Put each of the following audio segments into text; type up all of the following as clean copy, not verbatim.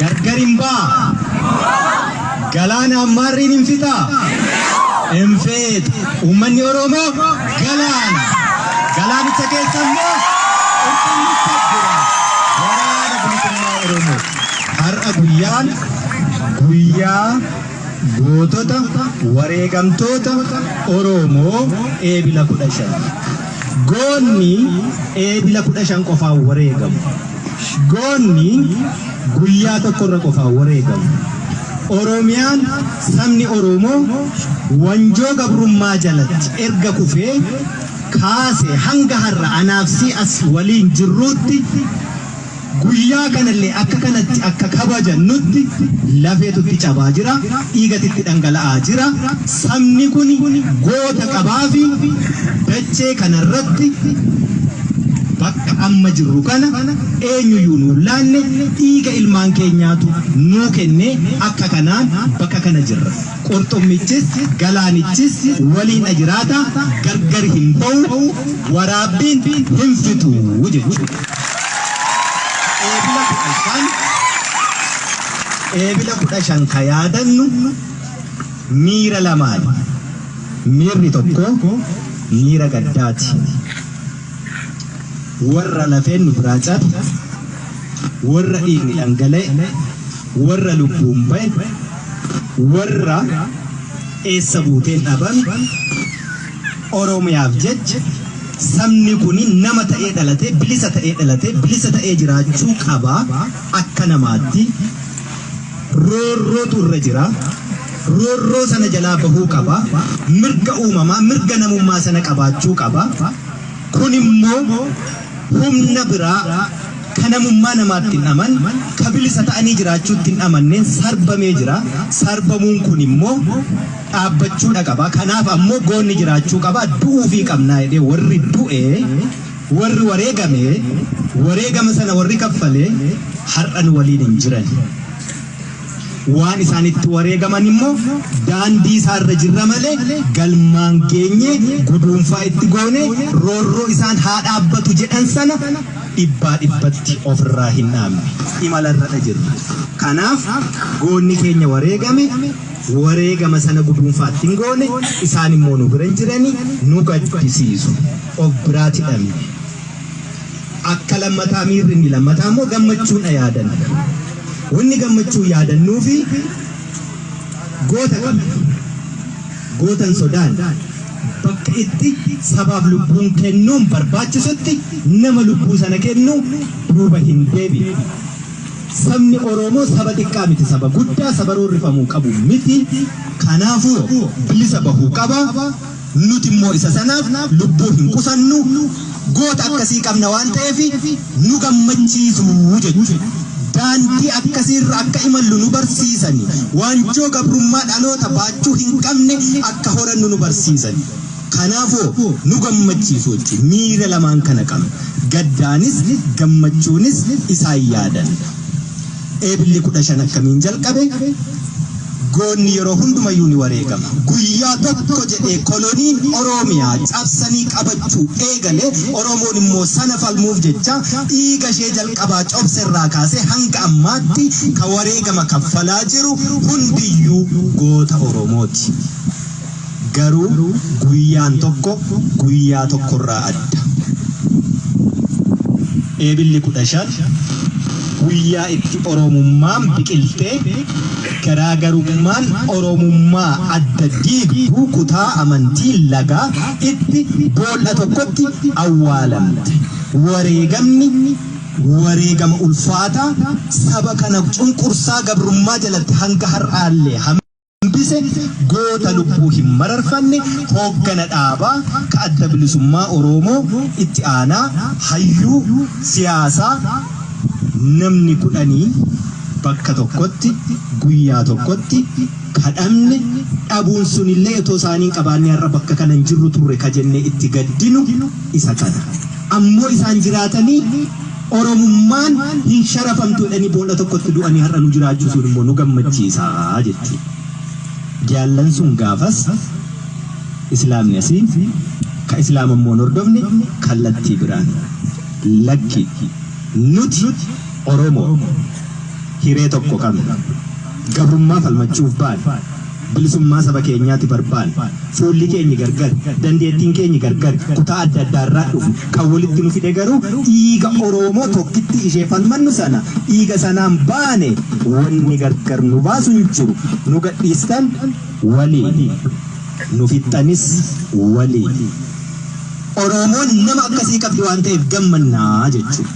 Gargar hin ba'a. Galaana ammaarriin hin fixaa? Hin fixu. Uummanni Oromoo galaana. Galaanicha keessa immoo qurxummicha jira. Waraana Bilisummaa Oromoo. Har'a guyyaan guyyaa gootota wareegamtoota Oromoo Eebila 15. Goonni Eebila 15 qofaan wareegamu. Goonni guyyaa tokkorra qofaan wareegamu. Oromiyaan sabni Oromoo wanjoo gabrummaa jalatti erga kufee kaasee hanga har'a anaaf si as waliin jirruutti guyyaa kanallee akka kanatti akka kabajannutti lafeetu itti cabaa jira, dhiigatu itti dhangala'aa jira. Sabni kun goota qabaafi dachee kanarratti bakka amma jirru kana eenyuyyuu nuun laanne, dhiiga ilmaan keenyaatu nuu kennee akka kanaan bakka kana jirra. Qurxummichis galaanichis waliin jiraata, gargar hin ba'u, waraabbiin hin fixu jechuudha. Eebila 15, Eebila 15 ka yaadannu miira lamaani. Miirri tokko miira gaddaati. Warra lafeen nu biraa cabe, warra dhiigni dhangala'e, warra lubbuun ba'e, warra eessa buuteen dhabame, Oromiyaaf jecha sabni kun nama ta'ee dhalatee, bilisa ta'ee dhalatee, bilisa ta'ee jiraachuu qaba akka namaatti. Roorrootu irra jira. Roorroo sana jalaa bahuu qaba. Mirga uumamaa, mirga namummaa sana qabaachuu qaba. Kun immoo humna biraa ka namummaa namaatti hin amanne, ka bilisa ta'anii jiraachuutti hin amanneen sarbamee jira. Sarbamuun kun immoo dhaabbachuudha qaba. Kanaaf ammoo goonni jiraachuu qaba. Du'uufii qabnaa jedhee warri du'e, warri wareegame, wareegama sana warri kaffale har'a nu waliin hin jiran. Waan isaan itti wareegaman immoo daandii isaarra jirra malee galmaan geenye guduunfaa itti goone roorroo isaan haa dhaabbatu jedhan sana dhibbaa dhibbatti ofirraa hin dhaabne. Imalarradha jirra. Kanaaf goonni keenya wareegame, wareegama sana guduunfaa itti hin goone, isaan immoo nu bira hin jirani, nu gaddisiisu. Of biraati dhabne. Akka lammataa miirri inni lammataa immoo gammachuudha yaadanna. Wanni gammachuu yaadannuufi goota qabna. Goota hin sodaanne. Bakka itti sabaaf lubbuun kennuun barbaachisutti nama lubbuu sana kennu duuba hin deebi'u. Sabni Oromoo saba xiqqaa miti, saba guddaa, saba roorrifamuu qabu miti. Kanaafuu bilisa bahuu qaba. Nuti immoo isa sanaaf lubbuu hin qusannu. Goota akkasii qabna waan ta'eef nu gammachiisu jechuudha. Daandii akkasiirra akka imallu nu barsiisani. Waanjoo gabrummaa dhaloota baachuu hin qabne akka horannu nu barsiisani. Kanaafuu nu gammachiisu jechuudha. Miira lamaan kana qabna. Gaddaanis gammachuunis isaan yaadanna. Eebilli 15 akkamiin jalqabe? Goonni yeroo hundumayyuu ni wareegama. Guyyaa tokko jedhee koloniin Oroomiyaa cabsanii qabachuu eegale, Oromoon immoo sana falmuuf jecha dhiiga ishee jalqabaa cobse irraa kaasee hanga ammaatti ka wareegama kaffalaa jiru hundiyyuu goota Oromooti. Garuu guyyaan tokko guyyaa tokkorraa adda. Eebilli 15 guyyaa itti Oromummaan biqiltee garaagarummaan Oromummaa adda diigdu kutaa amantii lagaa itti bool'a tokkotti awwaalamte. Wareegamni wareegama ulfaataa saba kana cunqursaa gabrummaa jalatti hanga har'aallee hambise, goota lubbuu hin mararfanne, hooggana dhaabaa ka Adda Bilisummaa Oroomoo, itti aanaa, hayyuu siyaasaa, namni kudhanii bakka tokkotti, guyyaa tokkotti ka dhabne, dhabuun sunillee otoo isaanii hin qabaannee har'a bakka kana hin jirru turre ka jennee itti gaddinu isa kana. Ammoo isaan jiraatanii Oromummaan hin sharafamtu jedhanii bool'a tokkotti du'anii har'a nu jiraachisuun immoo nu gammachiisa jechuudha. Jaallan sun gaafas Islaamni asiin, ka Islaama immoo hin hordofne kallattii biraan. Lakki, nuti Oromoo. Hiree tokko qabna. Gabrummaa falmachuuf baane. Bilisummaa saba keenyaati barbaanne. Fuulli keenyi gargar, dandeettiin keenyi gargar, kutaa adda addaarraa dhufu. Kan walitti nu fide garuu dhiiga Oromoo tokkitti ishee falmannu sana, dhiiga sanaan baane. Wanni gargar nu baasu hin jiru. Nu gadhiistan waliin. Nu fixxanis waliin. Oromoon nama akkasii qabdi waan ta'eef gammannaa jechuudha.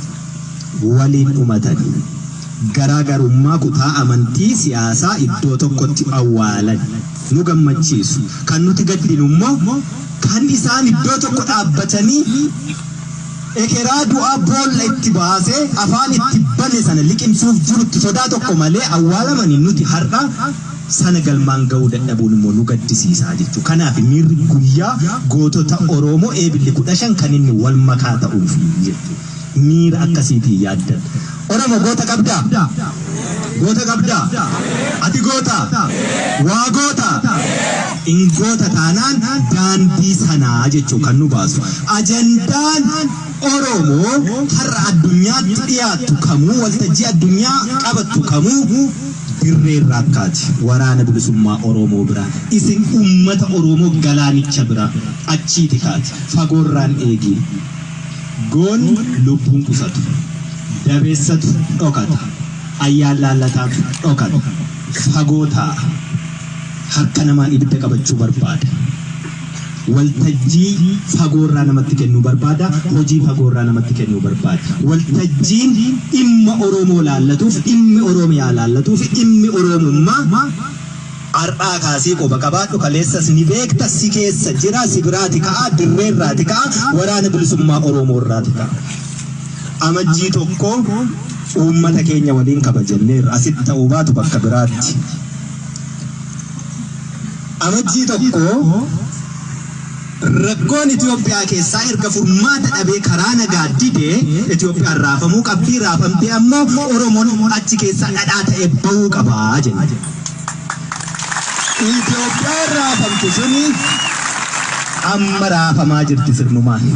Waliin dhumatani. Garaagarummaa kutaa, amantii, siyaasaa iddoo tokkotti awwaalan. Nu gammachiisu. Kan nuti gaddinu immoo kan isaan iddoo tokko dhaabbatanii ekeraa du'aa boolla itti baasee afaan itti bane sana liqimsuuf jirutti sodaa tokko malee awwaalamanii, nuti har'a sana galmaan ga'uu dadhabuun immoo nu gaddisiisaa jechuudha. Kanaaf miirri guyyaa gootota Oromoo Eebilli 15 kan inni wal makaa ta'uufi jechuudha. Miira akkasiitiin yaaddan. Oromoo, goota qabdaa? Goota qabdaa? Ati goota? Waa goota? In goota taanaan daandii sanaa jechuu kan nu baasu. Ajandaan Oromoo har'a addunyaatti dhiyaattu kamuu, waltajjii addunyaa qabattu kamuu, dirree irraa akkaati waraana bilisummaa Oromoo bira, isin ummata Oromoo galaanicha bira achiiti kaati. Fagoorraan eegiin. Goonni lubbuun qusatu. Dabeessatu dhokata. Ayyaan laallataatu dhokata. Fagoo taa'a. Harka namaan ibidda qabachuu barbaada. Waltajjii fagoorraa namatti kennuu barbaada. Hojii fagoorraa namatti kennuu barbaada. Waltajjiin dhimma Oromoo laallatuuf, dhimmi Oromiyaa laallatuuf, dhimmi Oromummaa har'aa kaasii quba qabaadhu. Kaleessas ni beekta, si keessa jira, si biraati ka'a, dirreerraati ka'a, waraana bilisummaa Oromoo irraati ka'a. Amajjii 1 uummata keenya waliin kabajanneerra, asitti ta'uu baatu bakka biraatti. Amajjii 1 rakkoon Itoophiyaa keessaa erga furmaata dhabee karaa nagaa didee, Itoophiyaan raafamuu qabdii, raafamtee ammoo Oromoon achi keessaa dhadhaa ta'ee bahuu qabaa jenna. Itoophiyaan raafamte suni amma raafamaa jirti sirnumaan.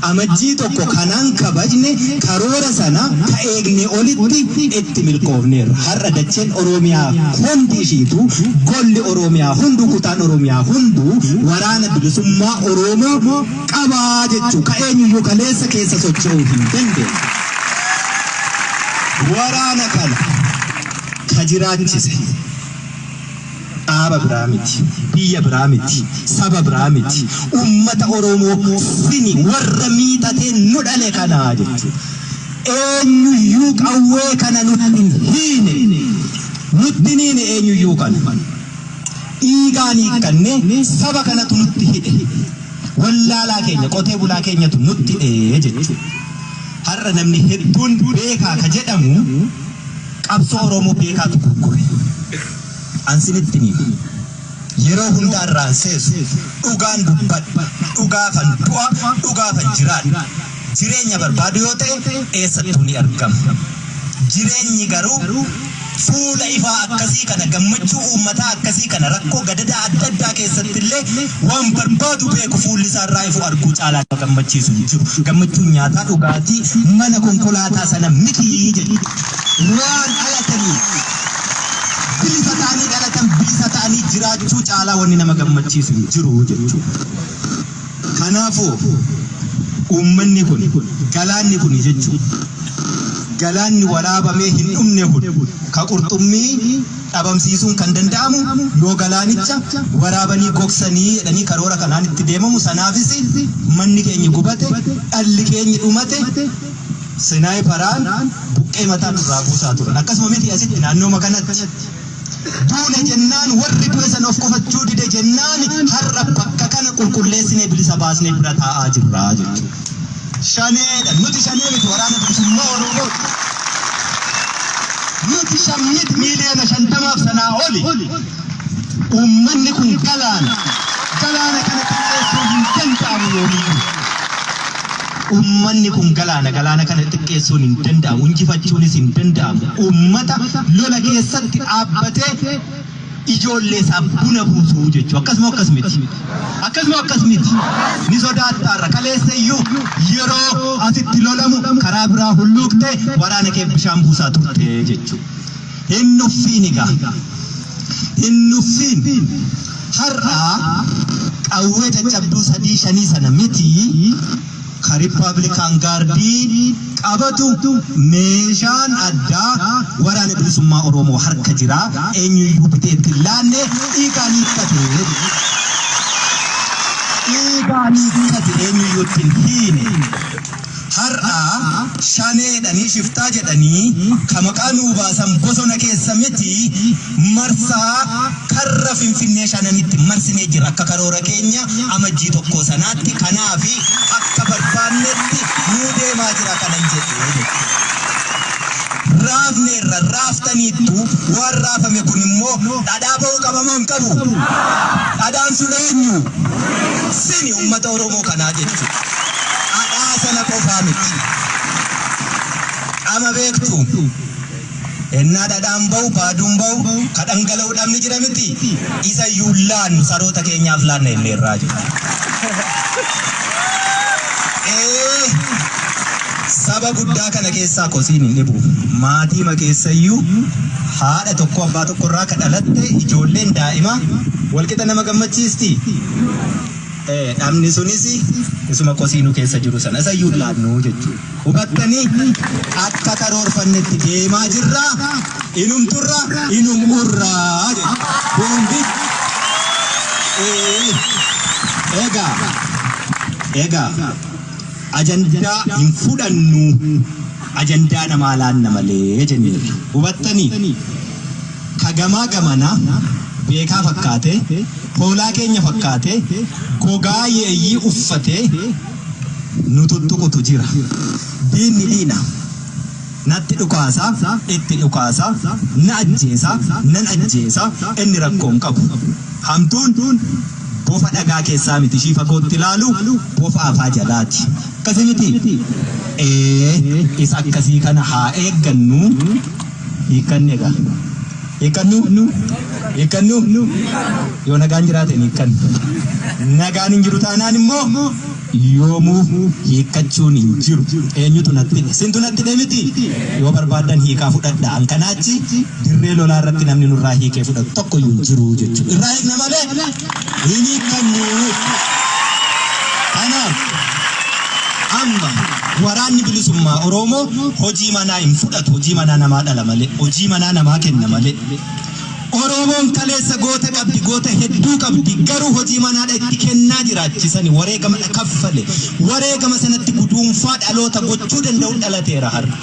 Amajjii 1 kanaan kabajne, karoora sana ka eegne olitti itti milkoofneerra. Har'a dacheen Oromiyaa hundi ishiitu, golli Oromiyaa hunduu, kutaan Oromiyaa hunduu waraana bilisummaa Oromoo qabaa jechuu, ka eenyuyyuu kaleessa keessa socho'uu hin dandeenye. Waraana kana ka jiraachise dhaaba biraa miti, biyya biraa miti, saba biraa miti, ummata Oromoo sini warra miixatee nu dhale kanaa jechuudha. Eenyuyyuu qawwee kana nutti hin hiine, nutti hin hiine eenyuyyuu kana. Dhiigaan hiikkanne, saba kanatu nutti hidhe. Wallaalaa keenya, qotee bulaa keenyatu nutti hidhe jechuudha. Har'a namni hedduun beekaa ka jedhamu qabsoo Oromoo beekaatu gurgure. Ansinitti ni yeroo hundaa irraan seesu, dhugaan dubbadha, dhugaafan du'a, dhugaafan jiraadha. Jireenya barbaadu yoo ta'e eessattuu ni argama. Jireenyi garuu fuula ifaa akkasii kana, gammachuu uummataa akkasii kana, rakkoo gadadaa adda addaa keessatti illee waan barbaadu beeku fuulli isaa irraa ifu arguu caalaa nama gammachiisu hin jiru. Gammachuun nyaataa, dhugaatii, mana, konkolaataa sana miti jechuudha. Waan dhalatanii bilisa ta'anii dhalatan, bilisa ta'anii jiraachuu caalaa wanni nama gammachiisu hin jiru jechuudha. Kanaafuu uummanni kun, galaanni kun jechuudha. Galaanni waraabamee hin dhumne kun, ka qurxummii dhabamsiisuun kan danda'amu yoo galaanicha waraabanii gogsanii jedhanii karoora kanaan itti deemamu, sanaafis manni keenya gubate, dhalli keenya dhumate, sniperaan buqqee mataa nurraa buusaa turan. Akkasuma miti, asitti naannooma kanatti. Duune jennaan, warri du'e sana of qofachuu dide jennaan, har'a bakka kana qulqulleessinee bilisa baasnee bira taa'aa jirra jechuudha. Shaneedha. Nuti shanee miti, waraana bilisummaa Oromooti. Nuti shan miti, 50,000,000 sanaa oli. Uummanni kun galaana. Galaana kana xiqqeessuu hin danda'amu yoomiyyuu. Uummanni kun galaana, galaana kana xiqqeessuun hin danda'amu, injifachuunis hin danda'amu. Uummata lola keessatti dhaabbatee ijoollee isaa buna buusuu jechuudha. Akkasuma akkas miti. Akkasuma akkas miti. Ni sodaattaarra kaleessa iyyuu yeroo asitti lolamu karaa biraa hulluuqtee waraana kee bishaan buusaa turte jechuudha. Hin nuffiin egaa. Hin nuffiin. Har'a qawwee caccabduu sadii shanii sana miti ka Rippaablikaan Gaardii qabatu meeshaan addaa waraana bilisummaa Oromoo harka jira. Eenyuyyuu bitee itti hin laanne dhiigaan hiikkate. Dhiigaan hiikkate eenyuyyuu itti hin hiine. Har'a shanee jedhanii shiftaa jedhanii ka maqaa nuu baasan bosona keessa miti marsaa karra Finfinnee shananitti marsinee jira akka karoora keenya amajjii tokkoo sanaatti kanaafi akka barbaannetti nuu deemaa jira kanan jedhe jechuudha. Raafneerra raaftaniittu waan raafame kun immoo dhadhaa ba'uu qaba moo hin qabu? Dhadhaan sun eenyu? Sini uummata Oromoo kanaa jechuudha. Dhadhaa sana qofaa miti. Qama beektu. Ennaa dhadhaan ba'u baaduun ba'u ka dhangala'u dhabni jira miti. Isa iyyuu laannu saroota keenyaaf laanna jenneerraa jechuudha. Ee saba guddaa kana keessaa kosiin hin dhibu. Maatiima keessayyuu haadha tokko abbaa tokkorraa ka dhalatte ijoolleen daa'ima walqixa nama gammachiisti. Dhabni sunis isuma kosii nu keessa jiru sana isa iyyuu laannu jechuudha. Hubattanii akka karoorfannetti deemaa jirra. Inum turra inum urraa jechuudha. Boombi. Egaa egaa ajandaa hin fudhannu ajandaa namaa laanna malee jenneerra. Hubattanii ka gamaa gamana beekaa fakkaate hoolaa keenya fakkaate gogaa yeeyyii uffatee nu tuttuqutu jira. Diinni diina. Natti dhukaasa, itti dhukaasa, na ajjeesa, nan ajjeesa, inni rakkoo hin qabu. Hamtuun bofa dhagaa keessaa miti ishii fagootti ilaalu bofa afaa jalaati. Akkasii miti? Ee isa akkasii kana haa eeggannu. Hiikkanni egaa. Hiikkannu? Hiikkannu? Yoo nagaan jiraate hin hiikkannu. Nagaan hin jiru taanaan immoo yoomuu hiikkachuun hin jiru. Eenyutu natti hidhe? Sintu natti hidhe miti? Yoo barbaaddan hiikaa fudhadha. An kanaachi dirree lolaa irratti namni nurraa hiikee fudhatu tokko iyyuu hin jiru jechuudha. Irraa hiikna malee hin hiikkannu. Kanaaf amma waraanni bilisummaa Oromoo hojii manaa hin fudhatu. Hojii manaa namaa dhala malee. Hojii manaa namaa kenna malee. Oromoon kaleessa goota qabdi, goota hedduu qabdi. Garuu hojii manaadha itti kennaa jiraachisani wareegama kaffale. Wareegama sanatti guduunfaa dhaloota gochuu danda'u dhalateera har'a.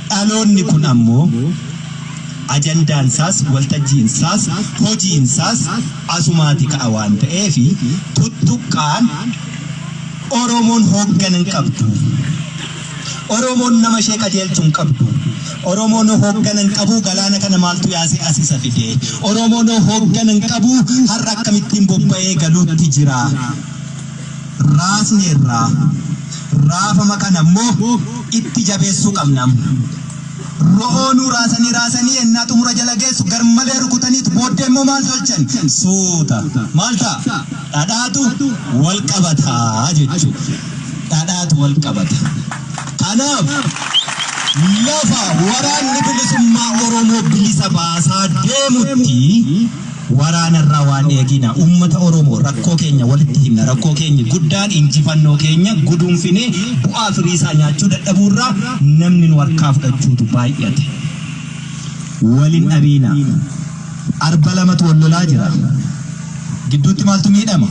Dhaloonni kun ammoo ajandaan isaas, waltajjiin isaas, hojiin isaas asumaati ka'a waan ta'eef tuttuqqaan Oromoon hoogganan qabdu. Oromoon nama ishee qajeelchu hin qabdu. Oromoon hoogganan qabu galaana kana maaltu yaasee as isa fide. Oromoon hoogganan qabu har'a akkamittiin bobba'ee galuutti jira. Raasneerraa raafama kana immoo itti jabeessuu qabna. Ro'oonuu raasanii raasanii ennaa xumura jala geessu garmalee rukutaniitu booddee immoo maal tolchan? Suuta. Maal ta'a? Dhadhaatu wal qabataa jechuudha. Dhadhaatu wal qabata. Kanaaf lafa waraanni bilisummaa Oromoo bilisa baasaa deemutti waraanarraa waan eegina. Uummata Oromoo rakkoo keenya walitti himna. Rakkoo keenya guddaan injifannoo keenya guduunfinee bu'aa firii isaa nyaachuu dadhabuurraa namni nu harkaa fudhachuutu baay'ate. Walin dhabiina. Arba lamatu wal lolaa jira. Gidduutti maaltu miidhama?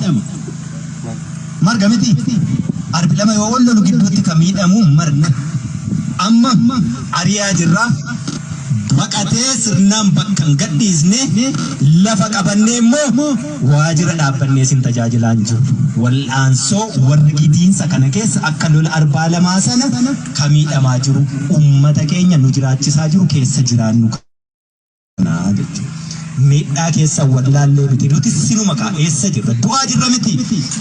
Marga miti. Arbi lama yoo wal lolu gidduutti kan miidhamu marga. Amma ari'aa jirra. Baqatee sirnaan bakka hin gadhiisne lafa qabannee immoo waajjira dhaabbannee sin tajaajilaa hin jiru. Wal'aansoo warri gidiinsa kana keessa akka lola arbaa lamaa sana kan miidhamaa jiru uummata keenya nu jiraachisaa jiru keessa jiraannu kana jechuudha. Miidhaa keessa wallaallee miti nuti sinuma kaa eessa jirra du'aa jirra miti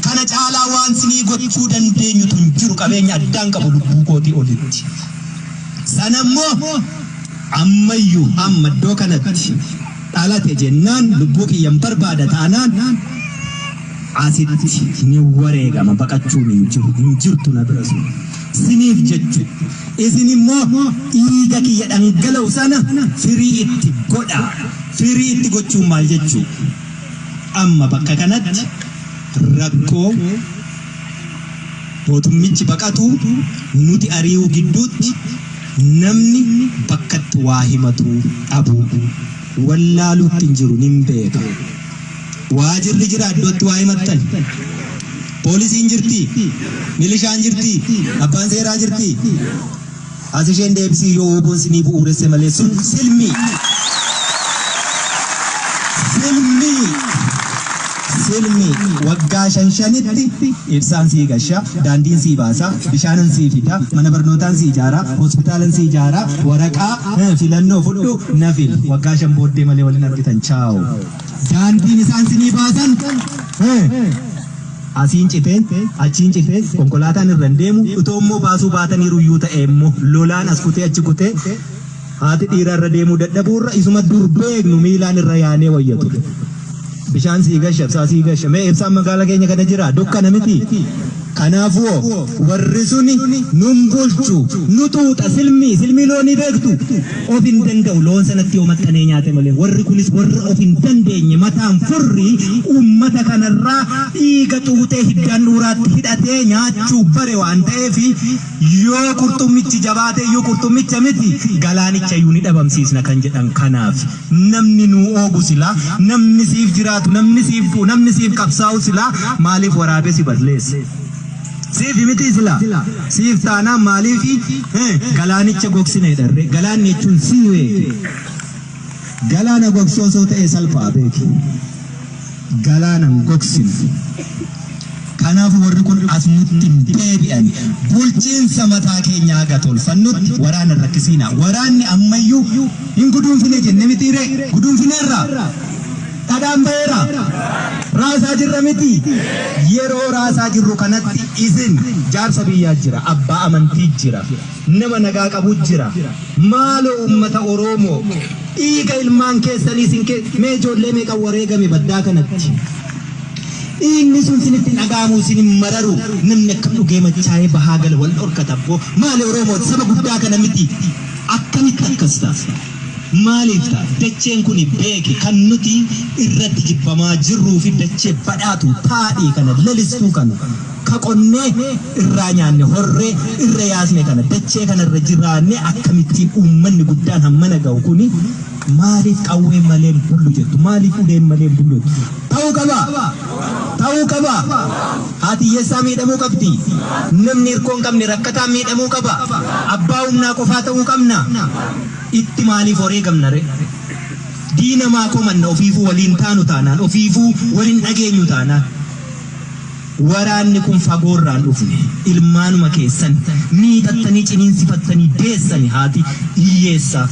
kana caalaa waan sinii gochuu dandeenyutu hin jiru qabeenya addaan qabu lubbuu kootii olitti. Sana immoo ammayyuu amma iddoo kanatti dhalate jennaan lubbuu kiyyan barbaada taanaan asitti ni wareegama baqachuun hin jiru hin jirtu na bira sun. Siniif jechu. Isin immoo dhiiga kiyya dhangala'u sana firii itti godhaa. Firii itti gochuun maal jechuu? Amma bakka kanatti rakkoo mootummichi baqatu nuti ari'uu gidduutti namni bakkatti waa himatu dhabuu. Wallaaluutti hin jiru nin beeka. Waajirri jira iddootti waa himattan. Poolisiin jirti? Milishaan jirti? Abbaan seeraa jirti? As isheen deebisii yoo WBOn sinii bu'uuresse malee sun silmii. Silmii. Silmii. Waggaa shan shanitti ibsaan sii gasha, daandiin sii baasa, bishaanan sii fida, mana barnootaan sii ijaara, hospitaalan sii ijaara, waraqaa filannoo fudhu na fil. Waggaa 5 booddee malee wal hin argitan. Chaaw. Daandiin isaan sinii baasan asiin citee achiin citee konkolaataan irra hin deemu utoo immoo baasuu baataniiru iyyuu ta'ee immoo lolaan as kutee achi kutee haati dhiira irra deemuu dadhabuu irra isuma dur beeknu miilaan irra yaanee wayya ture. Bishaan sii gasha, ibsaa sii gasha. Mee ibsaan magaala keenya kana jira? Dukkana miti. Kanaafuu warri suni nun bulchu, nu xuuxa, silmii, silmii loonii beektu? Of hin danda'u loon sanatti yoo maxxanee nyaate malee. Warri kunis warra of hin dandeenye mataan furrii uummata kanarraa dhiiga xuuxee hiddaan dhuuraatti hidhatee nyaachuu bare waan ta'eef yoo qurxummichi jabaate iyyuu qurxummicha miti galaanicha iyyuu ni dhabamsiisna kan jedhan kanaaf. Namni nuu oogu silaa, namni siif jiraatu, namni siif du'u, namni siif qabsaa'u silaa maaliif waraabee si balleessa? Siif mitii silaa? Siif taanaan maaliif galaanicha gogsina jedhan ree? Galaanni jechuun sii beeki. Galaana gogsuu osoo ta'ee salphaa beeki. Galaana hin gogsinu. Kanaafuu warri kun as nutti hin deebi'ani. Bulchiinsa mataa keenyaa haga tolfannutti waraana hin rakkisiinaa. Waraanni ammayyuu hin guduunfine jenne mitii ree? Guduunfineerraa? Dhadhaan ba'eeraa? Raasaa jirra mitii? Yeroo raasaa jirru kanatti isin jaarsa biyyaa jira, abbaa amantii jira, nama nagaa qabu jira. Maaloo uummata Oroomoo dhiiga ilmaan keessanii isin kee mee ijoollee meeqa wareegame baddaa kanatti? Dhiigni sun sinitti hin dhaga'amu, isin hin mararu. Namni akkam dhugee machaa'ee bahaa gala wal dhorkata abboo. Maali Oromoo saba guddaa kana miti. Akkamitti akkas ta'a? Maaliif ta'a? Dacheen kuni beeki kan nuti irratti jibbamaa jirruu fi dachee badhaatu taadhii kana lalistuu kana ka qonnee irraa nyaanne horree irra yaasne kana dachee kana irra jiraannee akkamittiin uummanni guddaan hammana ga'u kuni maaliif qawween malee hin bullu jettu? Maaliif uleen malee hin bullu jettu? Ta'uu qaba! Ta'uu qaba! Haati hiyyeessaa miidhamuu qabdi? Namni hirkoo hin qabne rakkataan miidhamuu qaba? Abbaa humnaa qofaa ta'uu qabna? Itti maaliif wareegamna ree? Diina maa komanna ofiifuu waliin taanu taanaan, ofiifuu wal hin dhageenyu taanaan? Waraanni kun fagoorraa hin dhufne. Ilmaanuma keessan miixattanii ciniinsifattanii deessani haati hiyyeessaa.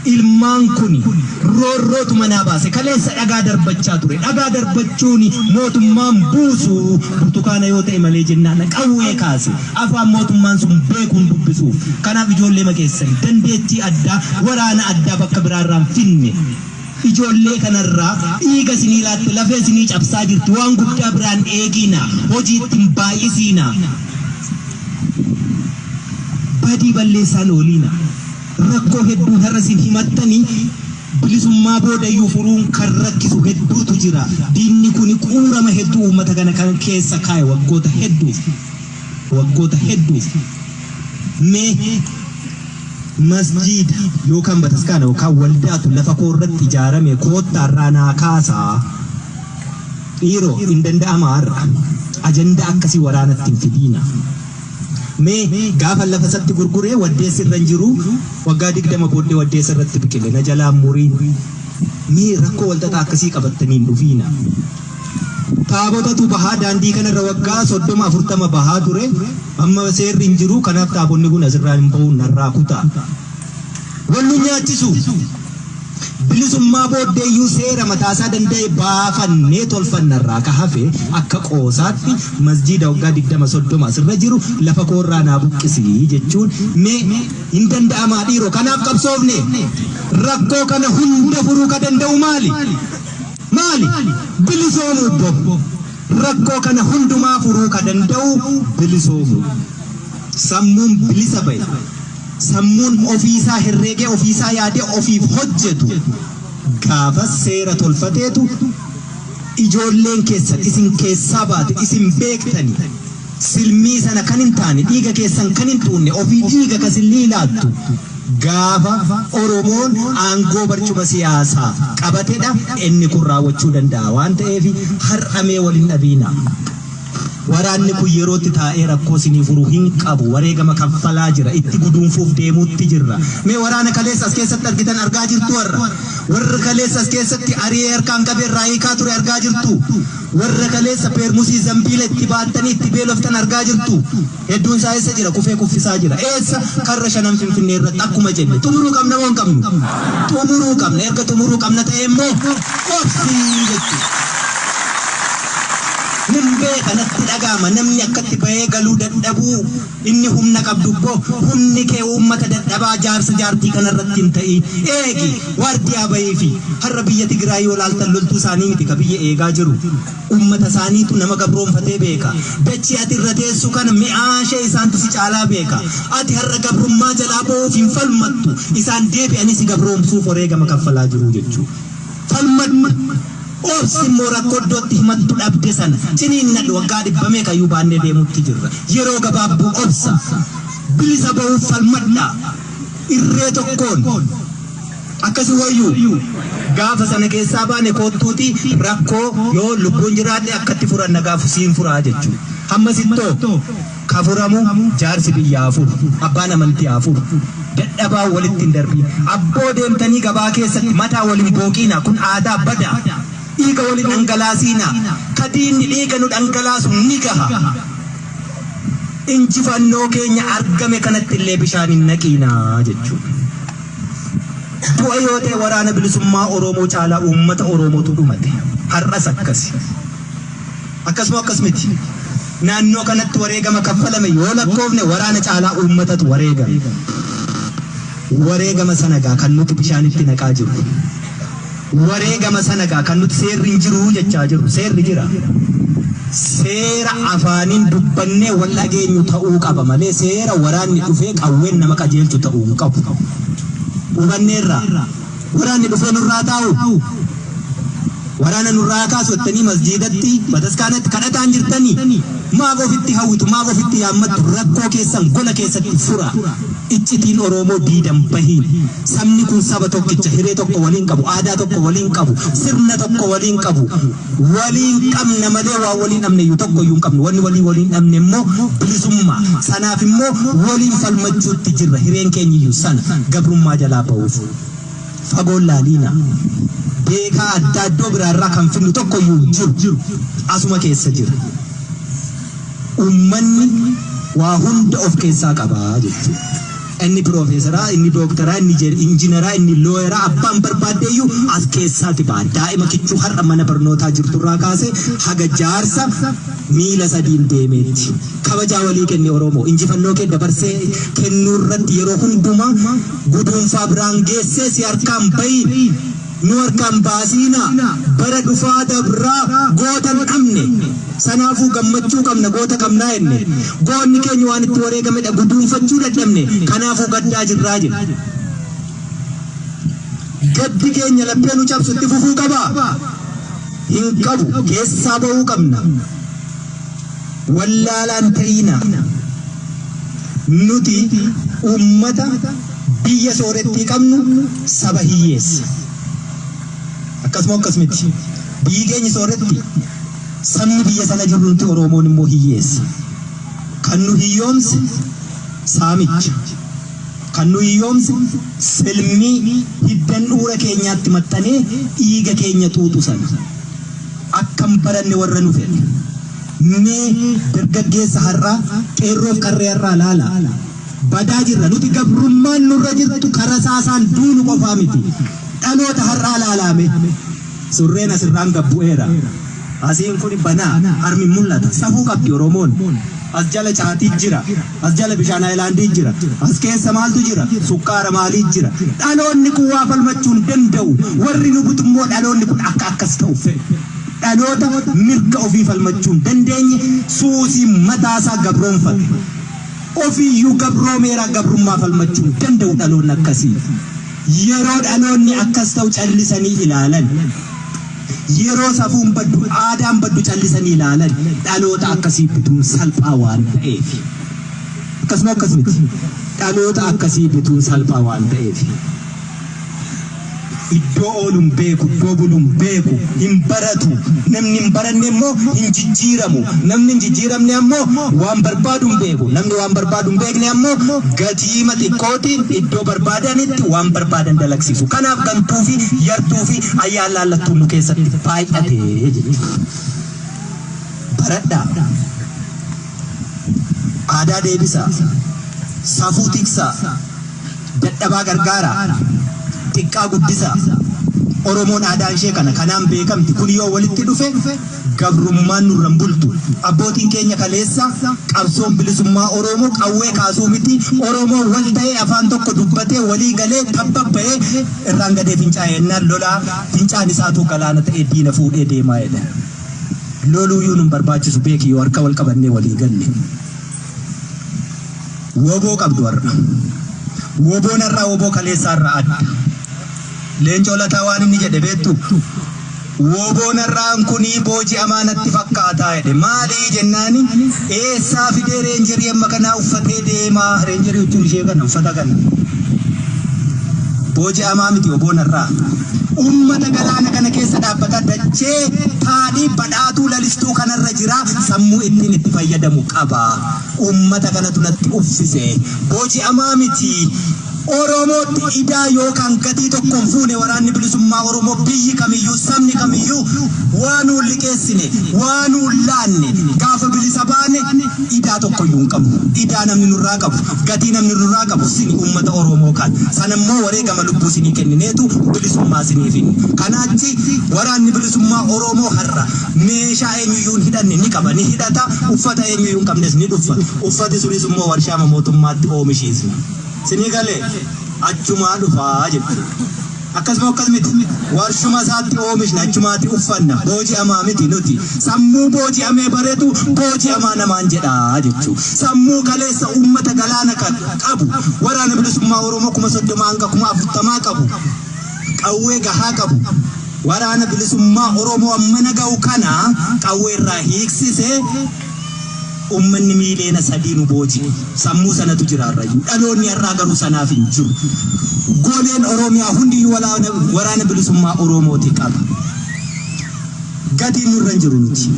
Ilmaan kuni roorrootu manaa baase. Kaleessa dhagaa darbachaa ture. Dhagaa darbachuun mootummaan buusu burtukaana yoo ta'e malee jennaan qawwee kaase. Afaan mootummaan sun beekuun dubbisuuf. Kanaaf ijoolleema keessan dandeettii addaa waraana addaa bakka biraarraa hin finne. Ijoollee kanarraa dhiiga isinii laatte lafee isinii cabsaa jirti waan guddaa biraan eegiina hojii itti hin baay'isiina badii balleessaan ooliina rakkoo hedduu har'a isin himattanii bilisummaa boodayyuu furuun kan rakkisu hedduutu jira diinni kuni quurama hedduu uummata kana kan keessa kaa'e waggoota hedduuf waggoota hedduuf mee Masjiida yookaan bataskaana yookaan waldaatu lafa koo irratti ijaarame koottaa irraa naa kaasaa. Dhiiroo hin danda'amaa har'a? Ajandaa akkasii waraanatti hin fidiina. Mee gaafan lafa isatti gurgure waddeessi irra hin jiru waggaa 20 booddee waddeessa irratti biqile na jalaa hin muriin. Mee rakkoo walxaxaa akkasii qabattanii hin dhufiina. Taabotatu bahaa daandii kanarra waggaa 30 40 bahaa ture amma seerri hin jiru kanaaf taabonni kun asirraa hin bahu narraa kutaa. Wal nu nyaachisu. Bilisummaa booddeeyyuu seera mataasaa danda'e baafannee tolfannarraa ka hafe akka qoosaatti masjiida waggaa 20 30 asirra jiru lafa koorraa naa buqqisi jechuun mee hin danda'amaa dhiiroo kanaaf qabsoofne rakkoo kana hunda furuu ka danda'u maali? Maali? Bilisoomuu bbo. Rakkoo kana hundumaa furuu ka danda'u bilisoomuu. Sammuun bilisa ba'e, sammuun ofiisaa herreegee, ofiisaa yaadee, ofiif hojjetu gaafas seera tolfateetu ijoolleen keessan isin keessaa baate, isin beektani, silmii sana kan hin taane, dhiiga keessan kan hin xuunne, ofii dhiiga kasillii laattu, gaafa Oromoon aangoo barcuma siyaasaa qabatedha inni kun raawwachuu danda'a waan ta'eef har'amee waliin dhabiina. Waraanni kun yerootti taa'ee rakkoo isinii furu hin qabu. Wareegama kaffalaa jira. Itti guduunfuuf deemuutti jirra. Mee waraana kaleessa as keessatti argitan argaa jirtu warra. Warra kaleessa as keessatti ari'ee harkaan qabee irraa hiikaa ture argaa jirtu. Warra kaleessa peermusii zambiila itti baattanii itti beeloftan argaa jirtu. Hedduun isaa eessa jira? Kufee kuffisaa jira. Eessa? Karra shanan Finfinnee irratti akkuma jenne. Xumuruu qabna moo hin qabnu? Xumuruu qabna. Erga xumuruu qabna ta'e immoo obsii jechuudha. Nan beeka, natti dhaga'ama, namni akkatti bahee galuu dadhabuu. Inni humna qabdu immoo humni kee uummata dadhabaa, jaarsa jaartii kanarratti hin ta'in, eegi, waardiyaa bahii. Fi har'a biyya Tigraay yoo laaltan, loltuu isaanii miti ka biyya eegaa jiru, uummata isaaniitu nama gabroonfatee beeka. Dachii ati irra teessu kana mi'aashee isaantu si caalaa beeka. Ati har'a gabrummaa jalaa ba'uuf hin falmattu, isaan deebi'anii si gabroomsuuf wareegama kaffalaa jiru jechuudha. Falmadhu. Obsi immoo rakkoo iddootti himattu dhabde sana ciniinnadhu. Waggaa dhibba meeqayyuu baannee deemutti jirra. Yeroo gabaabduu obsa. Bilisa ba'uuf falmadha. Irree tokkoon. Akkasi wayyuu gaafa sana keessaa baane koottuuti rakkoo yoo lubbuun jiraadhe akkatti furanna gaafu siin furaa jechuudha. Hammasittoo ka furamu jaarsi biyyaa afur, abbaan amantii afur, dadhabaa walitti hin darbiin. Abboo, deemtanii gabaa keessatti mataa waliin booqiina, kun aadaa badaa. Dhiiga waliin dhangalaasiina. Ka diinni dhiiga nu dhangalaasu ni gaha. Injifannoo keenya argame kanatti illee bishaan hin naqiinaa jechuudha. Du'a yoo ta'e Waraana Bilisummaa Oromoo caalaa uummata Oromootu dhumate. Har'as akkasi. Akkasuma akkas miti. Naannoo kanatti wareegama kaffalame yoo lakkoofne, waraana caalaa uummatatu wareegame. Wareegama sana gaa kan nuti bishaanitti naqaa jirru. Wareegama sana gaa kan nuti seerri hin jiru jechaa jirru. Seerri jira. Seera afaaniin dubbannee wal dhageenyu ta'uu qaba malee seera waraanni dhufee qawween nama qajeelchu ta'uu hin qabu. Hubanneerra. Waraanni dhufee nurraa taa'u. Waraana nurraa kaasu jettanii masjiidatti, bataskaanatti kadhataan jirtanii, maaf ofitti hawwitu, maaf ofitti yaammattu? Rakkoo keessan gola keessatti fura. Iccitiin Oromoo diidan bahiin. Sabni kun saba tokkicha, hiree tokko waliin qabu, aadaa tokko waliin qabu, sirna tokko waliin qabu. Waliin qabna malee waan waliin dhabne iyyuu tokko iyyuu hin qabnu. Wanni walii waliin dhabne immoo bilisummaa. Sanaaf immoo waliin falmachuutti jirra. Hireen keenya iyyuu sana, gabrummaa jalaa ba'uuf. Fagoon laaliina. Beekaa addaa iddoo biraarraa kan fidnu tokko iyyuu hin jiru. Asuma keessa jira. Uummanni waa hunda of keessaa qabaa jechuudha. Inni piroofeesaraa, inni dooktaraa, inni injiinaraa, inni looyaraa, abbaan barbaadde iyyuu as keessaati ba'a. Daa'ima kichuu har'a mana barnootaa jirturraa kaasee haga jaarsa miila sadiin deemeetti. Kabajaa walii kenni Oromoo. Injifannoo kee dabarsee kennuu irratti yeroo hundumaa guduunfaa biraan geessee si harkaan bahiin. Nu harkaan baasiina. Bara dhufaa dabraa goota hin dhabne. Sanaafuu gammachuu qabna, goota qabnaa jenne. Goonni keenya waan itti wareegamedha, guduunfachuu dadhabne. Kanaafuu gaddaa jirraa jedhe. Gaddi keenya laphee nu cabsu itti fufuu qabaa? Hin qabu. Keessaa ba'uu qabna. Wallaalaan ta'iina. Nuti uummata biyya soorettii qabnu, saba hiyyeessa. Akkasuma akkas miti. Biyyi keenya sooretti, sabni biyya sana jiru nuti Oromoon immoo hiyyeessa. Kan nu hiyyoomse saamicha. Kan nu hiyyoomse silmii hiddan dhuura keenyaatti maxxanee dhiiga keenya xuuxu sana. Akkam baranne warra nu fedhe. Mee dargaggeessa har'aa, qeerroof qarree har'aa laala. Badaa jirra. Nuti gabrummaan nurra jirtu karaa saasaan duunu qofaa miti. Dhaloota har'aa laalaame. Surreen asirraan gabbu'eera. Asiin kun banaa, harmi mul'ata. Safuu qabdi Oromoon. As jala caatii jira. As jala bishaan aayilaandii jira. As keessa maaltu jira? Sukkaara maalii jira? Dhaloonni kun waa falmachuu hin danda'u. Warri nu butu immoo dhaloonni kun akka akkas ta'u fedhu. Dhaloota mirga ofii falmachuu hin dandeenye, suusii mataasaa gabroonfate. Ofiiyyuu gabroomeera, gabrummaa falmachuu hin danda'u dhaloonni akkasii. Yeroo dhaloonni akkas ta'u callisanii ilaalan. Yeroo safuun baddu, aadaan baddu callisanii ilaalan, dhaloota akkasii bituun salphaa waan ta'eef. Akkasuma akkas miti. Dhaloota akkasii bituun salphaa waan ta'eef. Iddoo oolu hin beeku, iddoo bulu hin beeku, hin baratu. Namni hin baranne immoo hin jijjiiramu. Namni hin jijjiiramne ammoo waan barbaadu hin beeku. Namni waan barbaadu hin beekne ammoo gatiima xiqqootiin iddoo barbaadanitti waan barbaadan dalagsiisu. Kanaaf gantuu fi yartuu fi ayyaan laallattuun nu keessatti baay'ate jechuudha. Baradhaa. Aadaa deebisaa. Safuu tiksaa. Dadhabaa gargaaraa. Xiqqaa guddisaa. Oromoon aadaan ishee kana kanaan beekamti. Kun yoo walitti dhufe gabrummaan nurra hin bultu. Abbootiin keenya kaleessa qabsoon bilisummaa Oromoo qawwee kaasuu miti. Oromoon wal ta'ee, afaan tokko dubbatee, walii galee, tabba ba'ee, irraan gadee fincaa'e jennaan lolaa fincaan isaatu galaana ta'ee diina fuudhee deemaa jedha. Loluuyyuu nun barbaachisu beeki, yoo harka wal qabannee walii galle. Woboo qabdu har'a. Woboon har'aa woboo kaleessaa irraa adda. Leencoo Lataa waan inni jedhe beektu? "Woboon har'aan kunii booji'amaa natti fakkaataa" jedhe. Maalii jennaani, "Eessaa fidee reenjerii amma kanaa uffatee deemaa?" Reenjerii jechuun ishee kana, uffata kana. Booji'amaa miti woboon har'aa. Uummata galaana kana keessa dhaabbata, dachee taadhii badhaatuu lalistuu kanarra jira, sammuu ittiin itti fayyadamu qaba. Uummata kanatu natti uffise. Booji'amaa miti. Oromootti idaa yookaan gatii tokko hin fuune waraanni bilisummaa Oromoo. Biyyi kamiyyuu, sabni kamiyyuu waa nuun liqeessine, waa nuun laanne. Gaafa bilisa baane idaa tokkoyyuu hin qabnu. Idaa namni nurraa qabu, gatii namni nurraa qabu sini, uummata Oromoo kan. Sanammoo wareegama lubbuu sinii kennineetu bilisummaa sinii finne. Kanaachi waraanni bilisummaa Oromoo har'a meeshaa eenyuyyuu hin hidhanne ni qaba, ni hidhata, uffata eenyuyyuu hin qabnes ni dhuffata. Uffati sunis immoo warshaama mootummaatti oomishiisna. Sinii galee achumaa dhufaa jechuudha. Akkasuma akkas miti. Warshuma isaatti oomishna, achumaatti uffanna. Booji'amaa miti nuti. Sammuu booji'amee bareetu booji'amaa namaan jedhaa jechuudha. Sammuu kaleessa uummata galaana qabu, waraana bilisummaa Oromoo 30,000 hanga 40,000 qabu, qawwee gahaa qabu. Waraana bilisummaa Oromoo ammana ga'u kana qawwee irraa hiiksisee uummanni miiliyoona 3 nu booji'e. Sammuu sanatu jira har'ayyuu. Dhaloonni har'aa garuu sanaaf hin jiru. Goleen Oromiyaa hundiyyuu waraana bilisummaa Oromooti qaba. Gatiin nurra hin jiru nuti.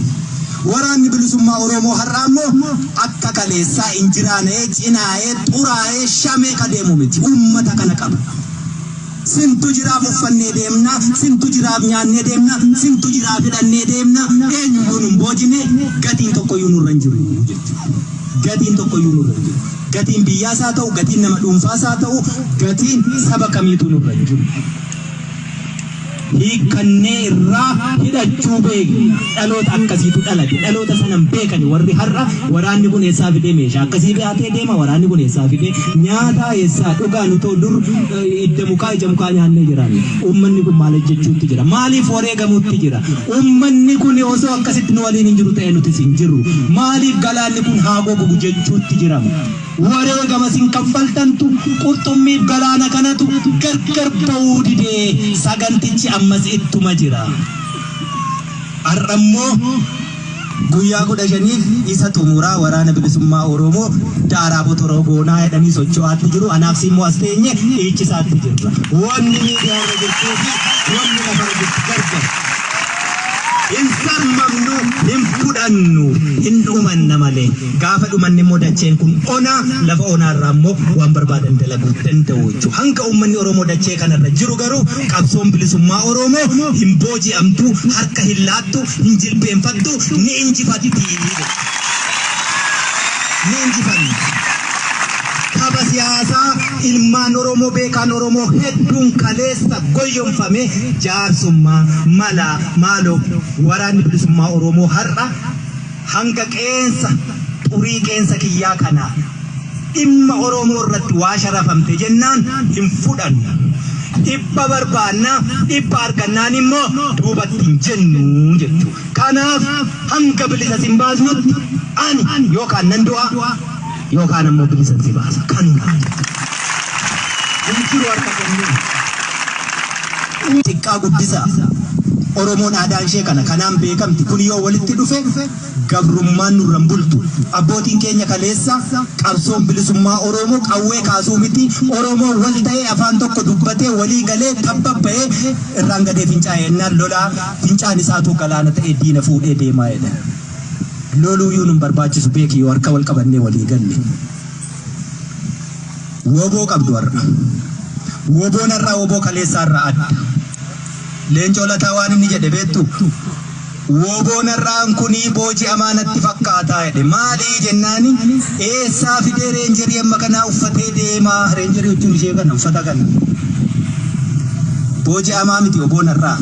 Waraanni bilisummaa Oromoo har'aa immoo akka kaleessaa injiraana'ee, cinaa'ee, xuraa'ee, shamee ka deemu miti. Uummata kana qaba. Sintu jiraaf uffannee deemna, sintu jiraaf nyaannee deemna, sintu jiraaf hidhannee deemna, eenyuyyuu nun boojine, gatiin tokkoyyuu nurra hin jiru jechuudha. Gatiin tokkoyyuu nurra hin jiru. Gatiin biyyaas haa ta'u, gatiin nama dhuunfaas haa ta'u, gatiin saba kamiitu nurra hin jiru. Hiikkannee irraa hidhachuu beekna. Dhaloota akkasiitu dhalate. Dhaloota sanan beekani warri har'a "Waraanni kun eessaa fidee meeshaa akkasii fe'atee deema? Waraanni kun eessaa fidee nyaataa, eessaa dhugaa? Nutoo dur idda mukaa, ija mukaa nyaannee jiraanne. Uummanni kun maal hojjechuutti jira? Maaliif wareegamuutti jira? Uummanni kun osoo akkasitti nu waliin hin jiru ta'e nutis hin jirru. Maaliif galaanni kun haa gogu jechuutti jirama? Wareegama isin kaffaltantu qurxummiif galaana kanatu gargar ba'uu didee, sagantichi ammas ittuma jira. Har'a immoo guyyaa 15f isa xumuraa waraana bilisummaa Oromoo daaraa botoroo goonaa jedhanii socho'aatti jiru. Anaaf immoo as teenye dhiichisaatti jirra. Wanni miidiyaa irra jirtuu fi wanni lafarra jirtu gargar. Hin sarmamnu, hin fudhannu, hin dhumanna malee. Gaafa dhumanne immoo dacheen kun onaa, lafa onaa irraa immoo waan barbaadan dalaguu danda'u jechuudha. Hanga uummanni Oromoo dachee kanarra jiru garuu qabsoon bilisummaa Oromoo hin booji'amtu, harka hin laattu, hin jilbeenfattu, ni injifatti. Ni injifanna. Tapha siyaasaa ilmaan Oromoo, beekaan Oromoo hedduun kaleessa goyyomfame, jaarsummaa mala maaloo, waraanni bilisummaa Oromoo har'a hanga qeensa xurii qeensa kiyyaa kana dhimma Oromoo irratti waa sharafamte jennaan hin fudhannu. Dhibba barbaannaa, dhibba argannaan immoo duubatti hin jennu jechuudha. Kanaaf hanga bilisa sin baasnutti ani yookaan nan du'a. Yookaan ammoo bilisan si baasa. Kanuma. Hin jiru harka kennuu. Xiqqaa guddisaa. Oromoon aadaan ishee kana kanaan beekamti. Kun yoo walitti dhufe gabrummaan nurra hin bultu. Abbootiin keenya kaleessa qabsoon bilisummaa Oromoo qawwee kaasuu miti. Oromoon wal ta'ee afaan tokko dubbatee walii galee tabba ba'ee irraan gadee fincaa'e jennaan lolaa fincaan isaatuu galaana ta'ee diina fuudhee deemaa jedhan. Loluuyyuu nun barbaachisu beeki yoo harka wal qabannee walii galle. Woboo qabdu har'a. Woboon har'aa woboo kaleessaa irraa adda. Leencoo Lataa waan inni jedhe beektu? Woboon har'aan kunii booji'amaa natti fakkaataa jedhe. Maalii jennaani eessaa fidee reenjerii amma kanaa uffatee deemaa? Reenjerii jechuun ishee kana uffata kana. Booji'amaa miti woboon har'aa.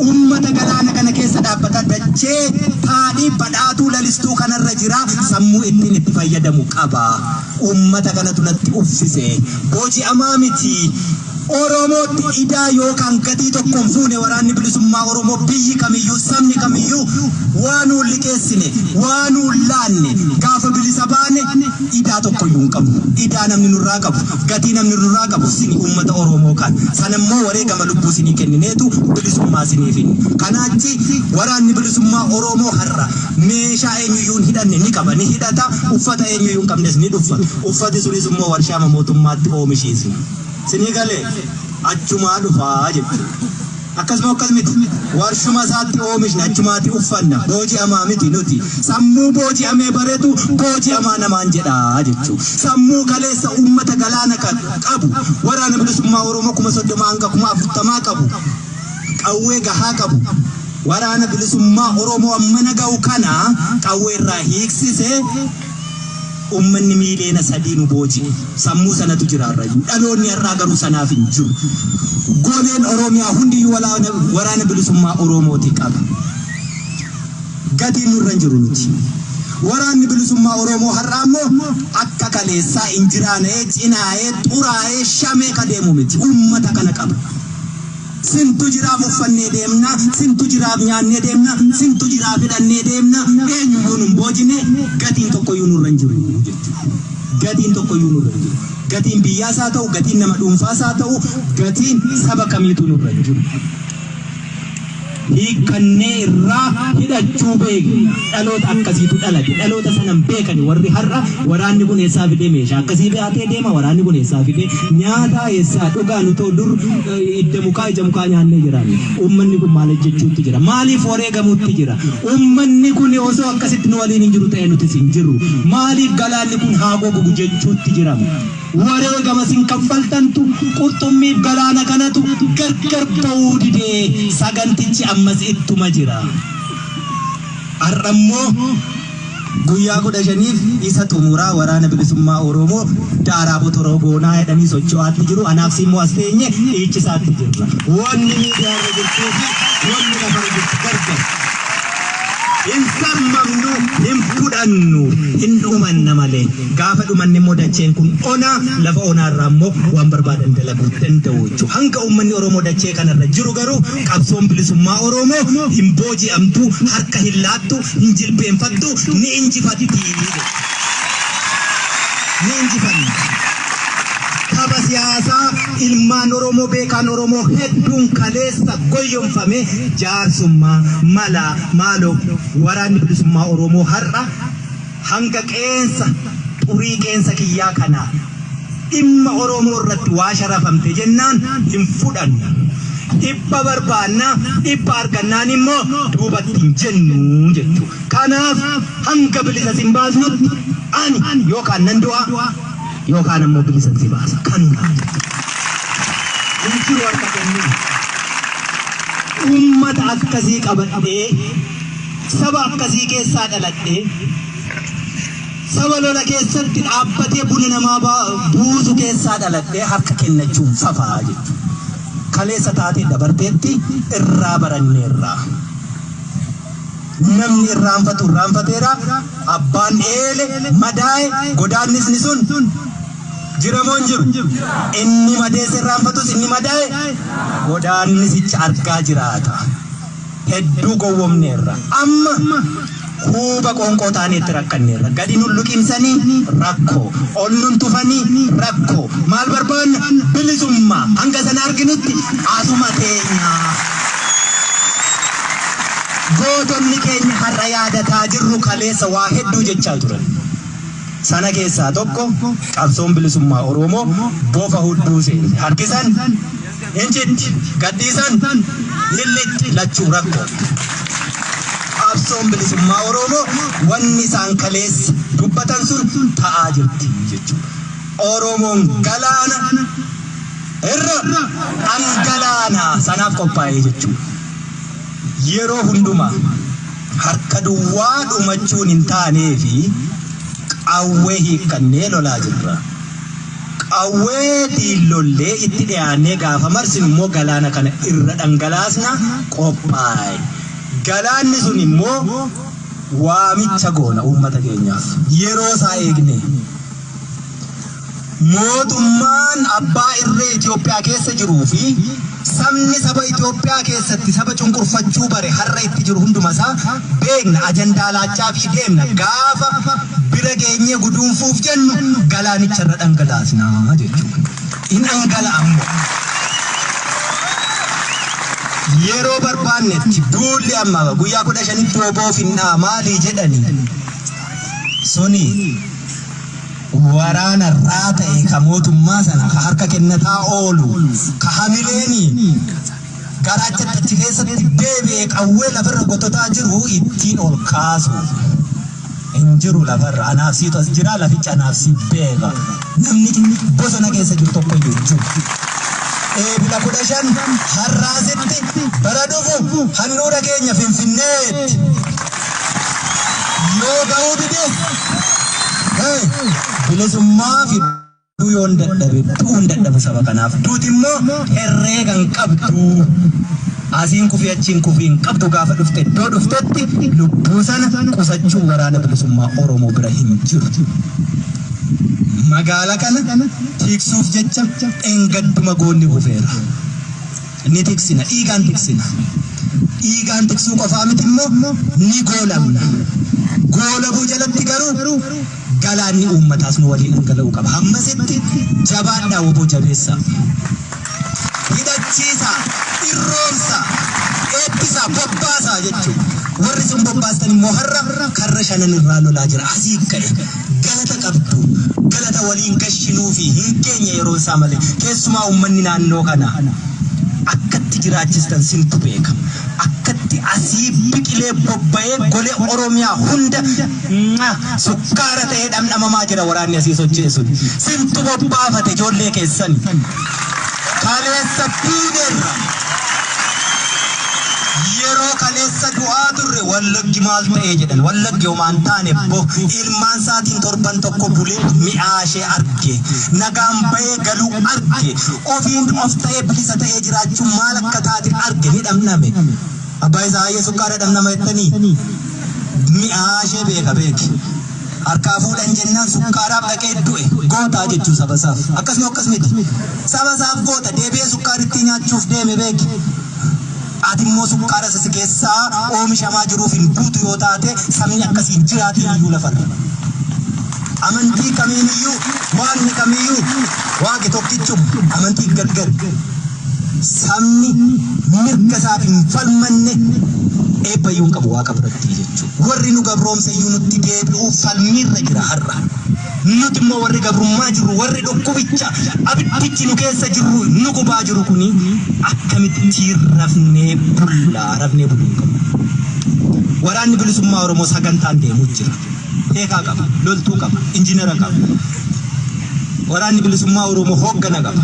Ummata galaana kana keessa dhaabbata dachee taadhii badhaatuu lalistuu kanarra jira sammuu ittiin itti fayyadamu qaba. Ummata kanatu natti uffise. Booji'amaa miti. Oromootti idaa yookaan gatii tokko hin fuune waraanni bilisummaa Oromoo biyyi kamiyyuu sabni kamiyyuu waa nuun liqeessine waa nuun laanne gaafa bilisa baane idaa tokkoyyuu hin qabnu. Idaa namni nurraa qabu gatii namni nurraa qabu sini uummata Oromoo kan sanammoo wareegama lubbuu sinii kennineetu bilisummaa sinii finne. Kanaachi waraanni bilisummaa Oromoo har'a meeshaa eenyuyyuu hin hidhanne ni qaba ni hidhata uffata eenyuyyuu hin qabnes ni dhuffa. Uffati sunis immoo warshaama mootummaatti oomishiisna. Sinii galee achumaa dhufaa jechuudha. Akkasuma akkas miti. Warshuma isaatti oomishna achumaatti uffanna. Booji'amaa miti nuti. Sammuu booji'amee baretu booji'amaa namaan jedhaa jechuudha. Sammuu kaleessa uummata galaana qabu waraana bilisummaa Oromoo 30,000 hanga 40,000 qabu qawwee gahaa qabu waraana bilisummaa Oromoo ammana ga'u kana qawwee irraa hiiksisee Uummanni miiliyoona 3 nu booji'e. Sammuu sanatu jira har'ayyuu. Dhaloonni har'aa garuu sanaaf hin jiru. Goleen Oromiyaa hundiyyuu waraana bilisummaa Oromooti qaba. Gatiin nurra hin jiru nuti. Waraanni bilisummaa Oromoo har'aa immoo akka kaleessaa injiraana'ee, cinaa'ee, xuraa'ee, shamee ka deemu miti. Uummata kana qaba. Sintu jiraaf uffannee deemna, sintu jiraaf nyaannee deemna, sintu jiraaf hidhannee deemna, eenyuyyuu nun boojine, gatiin tokkoyyuu nurra hin jiru jechuudha. Gatiin tokkoyyuu nurra hin jiru. Gatiin biyyaas haa ta'u, gatiin nama dhuunfaas haa ta'u, gatiin saba kamiitu nurra hin jiru. Hiikkannee irraa hidhachuu beekna. Dhaloota akkasiitu dhalate. Dhaloota sana hin beekani warri har'a waraanni kun eessaa fidee meeshaa akkasii baatee deema waraanni kun eessaa fidee nyaataa eessaa dhugaa nutoo dur idda mukaa ija mukaa nyaannee jiraanne. Uummanni kun maal hojjechuutti jira? Maaliif wareegamuutti jira? Uummanni kun osoo akkasitti nu waliin hin jiru ta'e nutis hin jirru. Maaliif galaanni kun haa gogugu jechuutti jirama? Wareegama isin kaffaltantu qurxummiif galaana kanatu gargar ba'uu didee sagantichi ammas ittuma jira. Har'a immoo guyyaa 15f isa xumuraa waraana bilisummaa Oromoo daaraa botoroo goonaa jedhanii socho'aatti jiru. Anaaf si immoo as teenye dhiichisaatti jirra. Wanni miidiyaa irra jirtuu fi wanni lafarra jirtu gargar. Hin sarmamnu, hin fudhannu, hin dhumanna malee. Gaafa dhumanne immoo dacheen kun onaa, lafa onaa irraa immoo waan barbaadan dalaguu danda'u jechuudha. Hanga uummanni Oromoo dachee kanarra jiru garuu qabsoon bilisummaa Oromoo hin booji'amtu, harka hin laattu, hin jilbeenfattu, ni injifatti. Ni injifanna. Tapha siyaasaa ilmaan Oromoo beekaan Oromoo hedduun kaleessa goyyomfame jaarsummaa malaa maaloo waraanni bilisummaa Oromoo har'a hanga qeensa xurii qeensa kiyyaa kanaa dhimma Oromoo irratti waa sharafamte jennaan hin fudhannu. Dhibba barbaanna dhibba argannaan immoo duubatti hin jennu jechuudha. Kanaaf hanga bilisa sin baasnutti ani yookaan nan du'a yookaan ammoo bilisan si baasa. Kanuma. Hin jiru harka kennuu. Uummata akkasii qabadhee saba akkasii keessaa dhaladhee saba lola keessatti dhaabbatee buna namaa buusu keessaa dhaladhee harka kennachuun fafaa jechuudha. Kaleessa taatee dabarteetti irraa baranneerra. Namni irraanfatu irraanfateera. Abbaan eele madaa'e godaannisni sun jira moo hin jiru? Inni madeesse irraanfatus inni madaa'e godaannisicha argaa jiraata. Hedduu gowwomneerra. Amma Huuba qoonqoo taanee itti rakkanneerra. Gadi nun luqimsanii rakkoo. Ol nun tufanii rakkoo. Maal barbaanna? Bilisummaa. Hanga sana arginutti asuma teenya. Gootonni keenya har'a yaadataa jirru kaleessa waa hedduu jechaa turan. Sana keessaa tokko qabsoon bilisummaa Oromoo bofa hudduu seente. Harkisan hin citti, gadhiisan hin lixxi, lachuu rakkoo. Qabsoon bilisummaa Oromoo wanni isaan kaleessa dubbatan sun ta'aa jirti jechuudha. Oromoon galaana irra dhangalaana sanaaf qophaa'ee jechuudha. Yeroo hundumaa harka duwwaa dhumachuun hin taanee fi qawwee hiikkannee lolaa jirra. Qawweetiin lollee itti dhiyaannee gaafa marsinu immoo galaana kana irra dhangalaasna qophaa'e. Galaanni sun immoo waamicha goona uummata keenyaaf. Yeroo isaa eegne. Mootummaan abbaa irree Itoophiyaa keessa jiruu fi sabni saba Itoophiyaa keessatti saba cunqurfachuu bare har'a itti jiru hunduma isaa beekna, ajandaa laachaa fi deemna. Gaafa bira geenyee guduunfuuf jennu galaanicha irra dhangalaasna jechuudha. In dhangala'a immoo. Yeroo barbaannetti duulli amma guyyaa 15tti oboo finnaa maalii jedhani suni waraana irraa ta'e ka mootummaa sana ka harka kennataa oolu ka hamileeni garaachatti achi keessatti deebi'ee qawwee lafarra gototaa jiru ittiin ol kaasu hin jiru lafarra. Anaaf siitu as jira, lafichi anaaf si beeka. Namni bosona keessa jiru tokko iyyuu hin jiru. Eebila 15 har'aasitti bara dhufu handhuura keenya Finfinneetti yoo ga'uu dide bilisummaa fiduu yoon dadhabe du'uun dadhabu saba kanaaf. Duuti immoo herreega hin qabdu. Asiin kufii achiin kufii hin qabdu, gaafa dhufte iddoo dhuftetti lubbuu sana qusachuu waraana bilisummaa Oromoo bira hin jiru. Magaala kana tiksuuf jecha dheengadduma goonni kufeera. Ni tiksina, dhiigaan tiksina. Dhiigaan tiksuu qofaa miti immoo ni goolamna. Goolabuu jalatti garuu galaanni uummataas nu waliin dhangala'uu qaba. Hammasitti jabaadhaa, woboo jabeessaa. Hidhachiisaa, irroomsaa, eebbisaa, bobbaasaa jechuudha. Warri isin bobbaastan immoo har'a karra shanan irraa lolaa jira. Asii ka'e galata qabdu. Galata waliin gashinuu fi hin geenye yeroo isaa malee. Keessumaa uummanni naannoo kanaa akkatti jiraachistan sintu beeka. Akkatti asii biqilee bobba'ee golee Oromiyaa hunda sukkaara ta'ee dhamdhamamaa jira waraanni asii socho'e sun. Sintu bobbaafate ijoollee keessan. Kaleessa duuneerra. Yeroo kaleessa du'aa turre Wallaggi maal ta'ee jedhan. Wallaggi homaan taane bo ilmaan isaatiin torban tokko bulee mi'aa ishee arge. Nagaan bahee galuu arge. Ofiin of ta'ee bilisa ta'ee jiraachuun maal akka taate arge, ni dhamdhame. Abbaa isaa hayyee sukkaara dhamdhama jettanii mi'aa ishee beeka beeki. Harkaa fuudhan jennaan sukkaaraaf dhaqee du'e, gootaa jechuu saba isaaf. Akkasuma akkas miti. Saba isaaf goota, deebi'ee sukkaarittii nyaachuuf deeme beeki. Ati immoo sukkaara isa si keessaa oomishamaa jiruuf hin duutu yoo taate, sabni akkasiin jiraatiin iyyuu lafarra. Amantii kamiin iyyuu, waaqni kamiyyuu waaqi tokkichuma, amantii gargar. Sabni mirga isaaf hin falmanne eebba iyyuu hin qabu waaqa biratti jechuudha. Warri nu gabroomse iyyuu nutti deebi'uuf falmiirra jira har'a. Nuti immoo warri gabrummaa jirru, warri dhukkubicha abiddichi nu keessa jirru nu gubaa jiru kuni akkamitti rafnee bullaa? Rafnee buluu hin qabnu. Waraanni bilisummaa Oromoo sagantaan deemuu jira. Beekaa qaba, loltuu qaba, injinara qaba. Waraanni bilisummaa Oromoo hooggana qaba.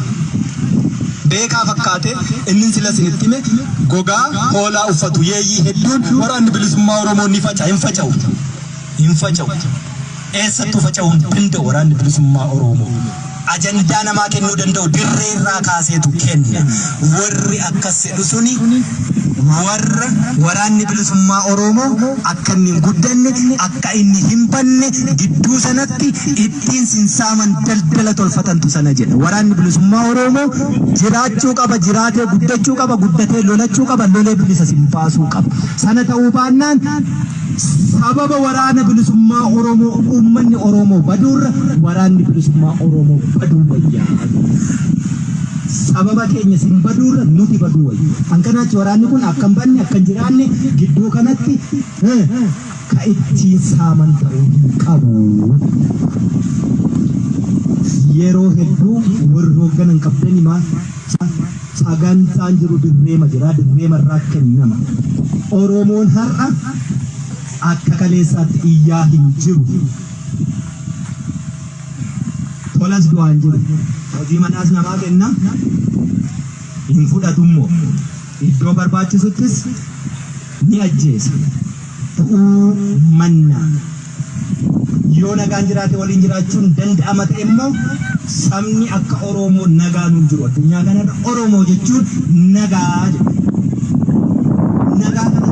Beekaa fakkaate inni sila isinitti hime gogaa hoolaa uffatu yeeyyii hedduun waraanni bilisummaa Oromoo ni faca'a, hin faca'u. Hin faca'u. Eessattuu faca'uu hin danda'u waraanni bilisummaa Oromoo. Ajandaa namaa kennuu danda'u dirree irraa kaaseetu kenna. Warri akkas jedhu suni Warra waraanni bilisummaa Oromoo akka inni hin guddanne, akka inni hin banne gidduu sanatti ittiin sinsaaman daldala tolfatantu sana jedha. Waraanni bilisummaa Oromoo jiraachuu qaba, jiraatee guddachuu qaba, guddatee lolachuu qaba, lolee bilisa sin baasuu qaba. Sana ta'uu baannaan sababa waraana bilisummaa Oromoo uummanni Oromoo baduurra waraanni bilisummaa Oromoo baduu wayyaa. Sababa keenya sin baduurra nuti baduu wayya. Hankanaachi waraanni kun akka hin banne, akka hin jiraanne gidduu kanatti ka ittiin saaman ta'uu hin qabu. Yeroo hedduu warri hoogganan qabdanii maal sagantaan jiru dirreema jira, dirreema irraa kennama. Oromoon har'a akka kaleessaatti iyyaa hin jiru. Tolas du'aa hin jiru. Hojii manaas namaa kenna, hin fudhatummoo. Iddoo barbaachisuttis ni ajjeesa. Du'uu mannaa. Yoo nagaan jiraate waliin jiraachuun danda'ama ta'e immoo sabni akka Oromoo nagaan hin jiru. Addunyaa kanarra Oromoo jechuun nagaa jedhu. Nagaa kana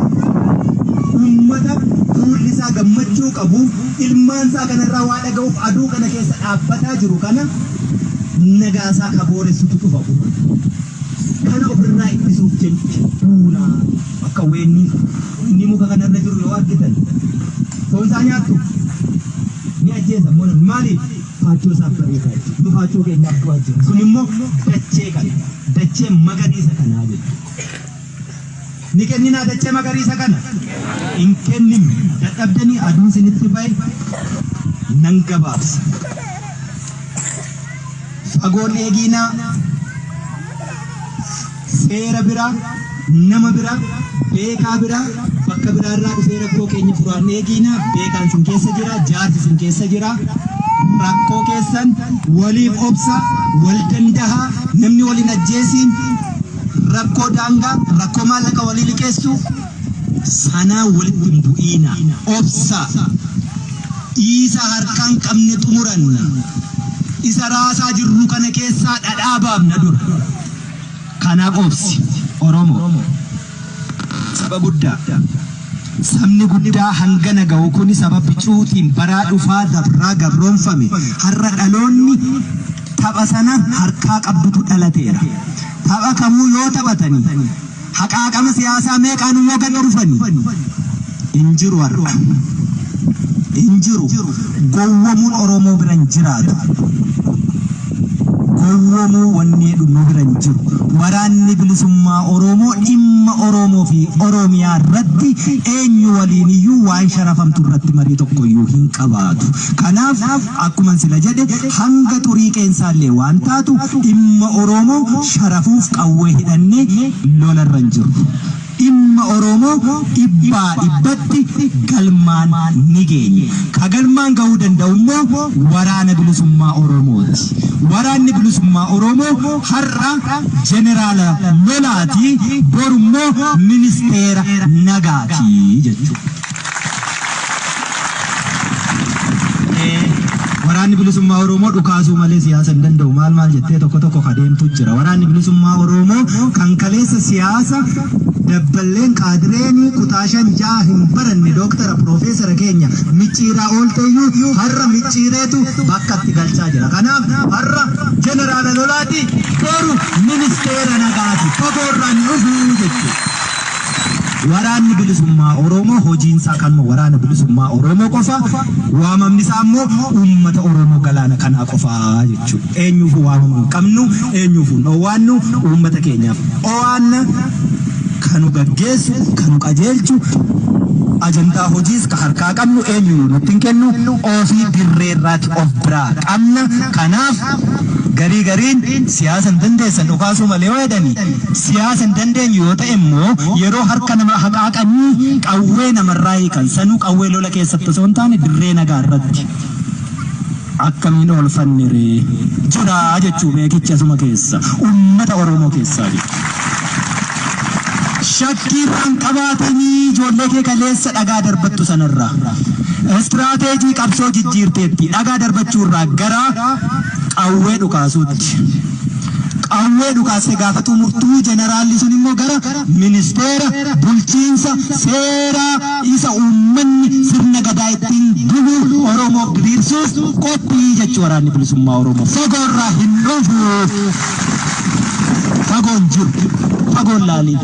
uummata fuulli isaa gammachuu qabu, ilmaan isaa kanarraa waa dhaga'uuf aduu kana keessa dhaabbataa jiru kana nagaa isaa ka booressutu dhufa. Kana ofirraa ittisuuf jecha duunaa. Akka weennii inni muka kanarra jiru yoo argitan foon isaa nyaattu, ni ajjeesa immoo namni. Maaliif? Faachoo isaaf bareedaa jechuudha. Nu faachoo keenyaaf du'aa jira. Sun immoo dachee kana, dachee magariisa kanaa jechuudha. Ni kenninaa dachee magariisa kana? Hin kenninu. Dadhabdanii aduun sinitti ba'e, nan gabaabsa. Fagoon eegiinaa, seera biraa, nama biraa, beekaa biraa, bakka biraarraa dhufee rakkoo keenya furaan eegiinaa. Beekaan sin keessa jira, jaarsi sin keessa jira. Rakkoo keessan waliif obsa, wal dandahaa, namni waliin ajjeesiin, rakkoo daangaa, rakkoo maallaqa walii liqeessuu sanaa walitti hin bu'iina. Obsa. Dhiisa, harkaan qabne xumuranna. Isa raasaa jirru kana keessaa dhadhaa baafna dura. Kanaaf obsi. Oromoo. Saba guddaa. Sabni guddaa hangana ga'u kuni saba bicuutiin baraa dhufaa dabraa gabroonfame. Har'a dhaloonni tapha sana harkaa qabdutu dhalateera. Tapha kamuu yoo taphatanii, haqaaqama siyaasaa meeqaan yoo gad dhufanii, hin jiru har'a. Hin jiru. Gowwomuun Oromoo bira hin jiraatu. Gowwomuu wanni jedhu nu bira hin jiru. Waraanni bilisummaa Oromoo dhimma Oromoo fi Oromiyaa irratti eenyu waliin iyyuu waan sharafamtu irratti marii tokko iyyuu hin qabaatu. Kanaaf akkuma sila jedhe, hanga xurii qeensaallee waan taatu dhimma Oromoo sharafuuf qawwee hidhannee lolarra hin jirru. Dhimma Oromoo dhibbaa dhibbatti galmaan ni geenya. Ka galmaan ga'uu danda'u immoo waraana bilisummaa Oromooti. Waraanni bilisummaa Oromoo har'a jeneraala lolaati, boru immoo ministeera nagaati jechuudha. Waraanni bilisummaa Oromoo dhukaasuu malee siyaasa hin danda'u maal maal jettee tokko tokko kadeemtu jira. Waraanni bilisummaa Oromoo kan kaleessa siyaasa dabballeen kaadireen kutaa 5 6 hin baranne, dooktara piroofeesara keenya micciiraa oolteeyyuu, har'a micciireetu bakka itti galchaa jira. Kanaaf har'a jeneraala lolaati, boru ministeera nagaati. Fagoorraan dhufuu jechuudha. Waraanni bilisummaa Oromoo hojiinsaa kanuma waraana bilisummaa Oromoo qofa, waamamni isaa immoo uummata Oromoo galaana kanaa qofaa jechuudha. Eenyuufuu waamamuu hin qabnu, eenyuufuu hin dhoowwaannu, uummata keenyaaf dhowaanna, kanu gaggeessu, kanu qajeelchu, ajandaa hojiis ka harkaa qabnu eenyuyyuu nutti hin kennu, ofii dirreerraati of biraa qabna. Kanaaf garii gariin siyaasa hin dandeessan dhukaasuu malee yoo jedhani, siyaasa hin dandeenyu yoo ta'e immoo yeroo harka nama haqaaqanii qawwee namarraa hiikan, sanuu qawwee lola keessatti osoo hin taane dirree nagaa irratti, akkamiin oolfanne ree? Jira jechuu beekichi asuma keessa uummata Oromoo keessaa jiru. Shakkii irraan qabaatanii ijoollee kee kaleessa dhagaa darbattu sanarraa istiraateejii qabsoo jijjiirteetti, dhagaa darbachuurraa gara qawwee dhukaasuutti. Qawwee dhukaastee gaafa xumurtuu jeneraalli sun immoo gara ministeera bulchiinsa seeraa isa uummanni sirna gadaa ittiin bulu Oromoof diriirsuuf qophii jechuu waraanni bilisummaa Oromoo. Fagoorraa hin dhufu. Fagoon jiru. Fagoon laaliin.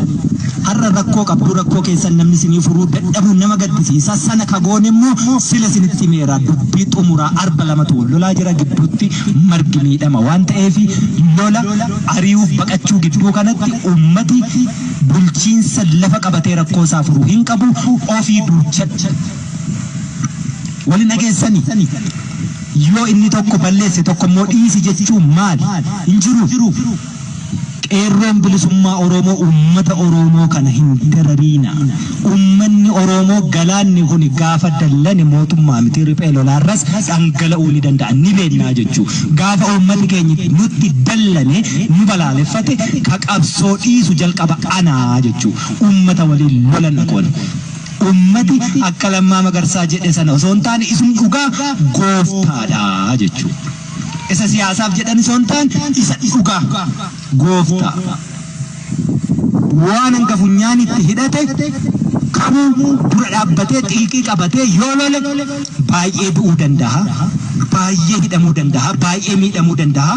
Har'a rakkoo qabdu, rakkoo keessan namni isinii furuu dadhabuun nama gaddisiisa. Sana kagoon immoo sila isinitti himeera, dubbii xumuraa arba lamatu wal lolaa jira, gidduutti margi miidhama waan ta'eef lola ari'uuf baqachuu gidduu kanatti ummati bulchiinsa lafa qabatee rakkoo isaa furuu hin qabu, ofii duuchadha. Wali dhageessanii yoo inni tokko balleesse tokko immoo dhiisi jechuun maali? Hin jiru. Qeerroon bilisummaa Oromoo uummata Oromoo kana hin darariina. Uummanni Oromoo galaanni kun gaafa dallane mootummaa miti riphee lolaarras dhangala'uu ni danda'a, ni beennaa jechuu. Gaafa uummati keenya nutti dallane nu balaaleffate ka qabsoo dhiisu jalqaba anaa jechuu. Uummata waliin lolan dhaqoon. Uummati akka Lammaa Magarsaa jedhe sana osoo hin taane isum dhugaa gooftaadha jechuu. Isa siyaasaaf jedhan osoo hin taane isa dhugaa gooftaa. Waan hanga funyaanitti hidhate kamuu dura dhaabbatee xiiqii qabatee yoo lole baay'ee du'uu danda'a, baay'ee hidhamuu danda'a, baay'ee miidhamuu danda'a.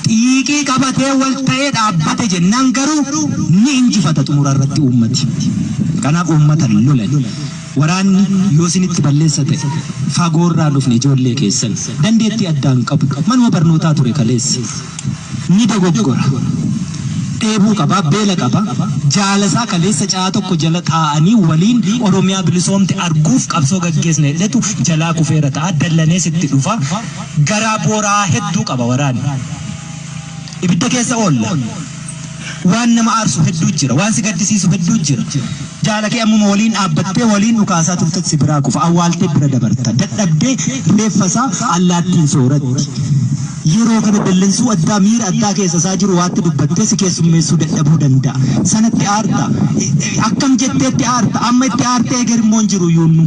Xiiqii qabatee wal ta'ee dhaabbate jennaan garuu ni injifata xumura irratti uummati. Kanaaf uummata lolan. Waraanni yoo isinitti balleessa ta'e fagoorraa dhufne ijoollee keessan dandeettii addaan qabu manuma barnootaa ture kaleessa ni dogoggora. Dheebuu qaba, beela qaba, jaalasaa kaleessa caa tokko jala taa'anii waliin Oromiyaa bilisoomte arguuf qabsoo gaggeessna jedhetu jalaa kufeera ta'a, dallanees itti dhufa, garaa booraa hedduu qaba waraanni. Ibidda keessa oolla. Waan nama aarsu hedduu jira, waan si gaddisiisu hedduu jira. Jaala kee ammuma waliin dhaabbattee waliin dhukaasaa turtetti si biraa kufa, awwaaltee bira dabarta. Dadhabdee reeffa isaa allaattiin sooratti. Yeroo kana dallansuu addaa miira addaa keessa isaa jiru waatti dubbattee si keessummeessuu dadhabuu danda'a. Sanatti aarta. Akkam jetteetti aarta. Amma itti aartee eger immoo hin jiru yuunnu.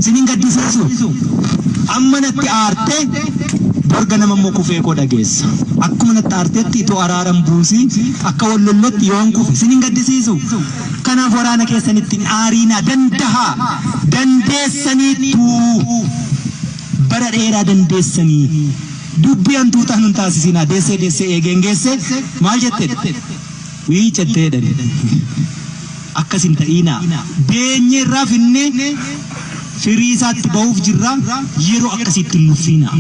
Sinin gaddisiisu. Amma natti aartee borga nama immoo kufee koo dhageessa. Akkuma natti aarteetti itoo araaran buusii akka wal lollotti yoon kufe sinin gaddisiisu. Kanaaf waraana keessanitti hin aariinaa, dandahaa. Dandeessaniittu. Bara dheeraa dandeessanii. Dubbii hantuutaa nun taasisinaa. Deessee deessee eegeen geessee maal jette? Wii jettee jedhani. Akkas hin ta'iinaa. Beenyee irraa finnee firii isaatti bahuuf jirra, yeroo akkasiitti hin nuffiinaa.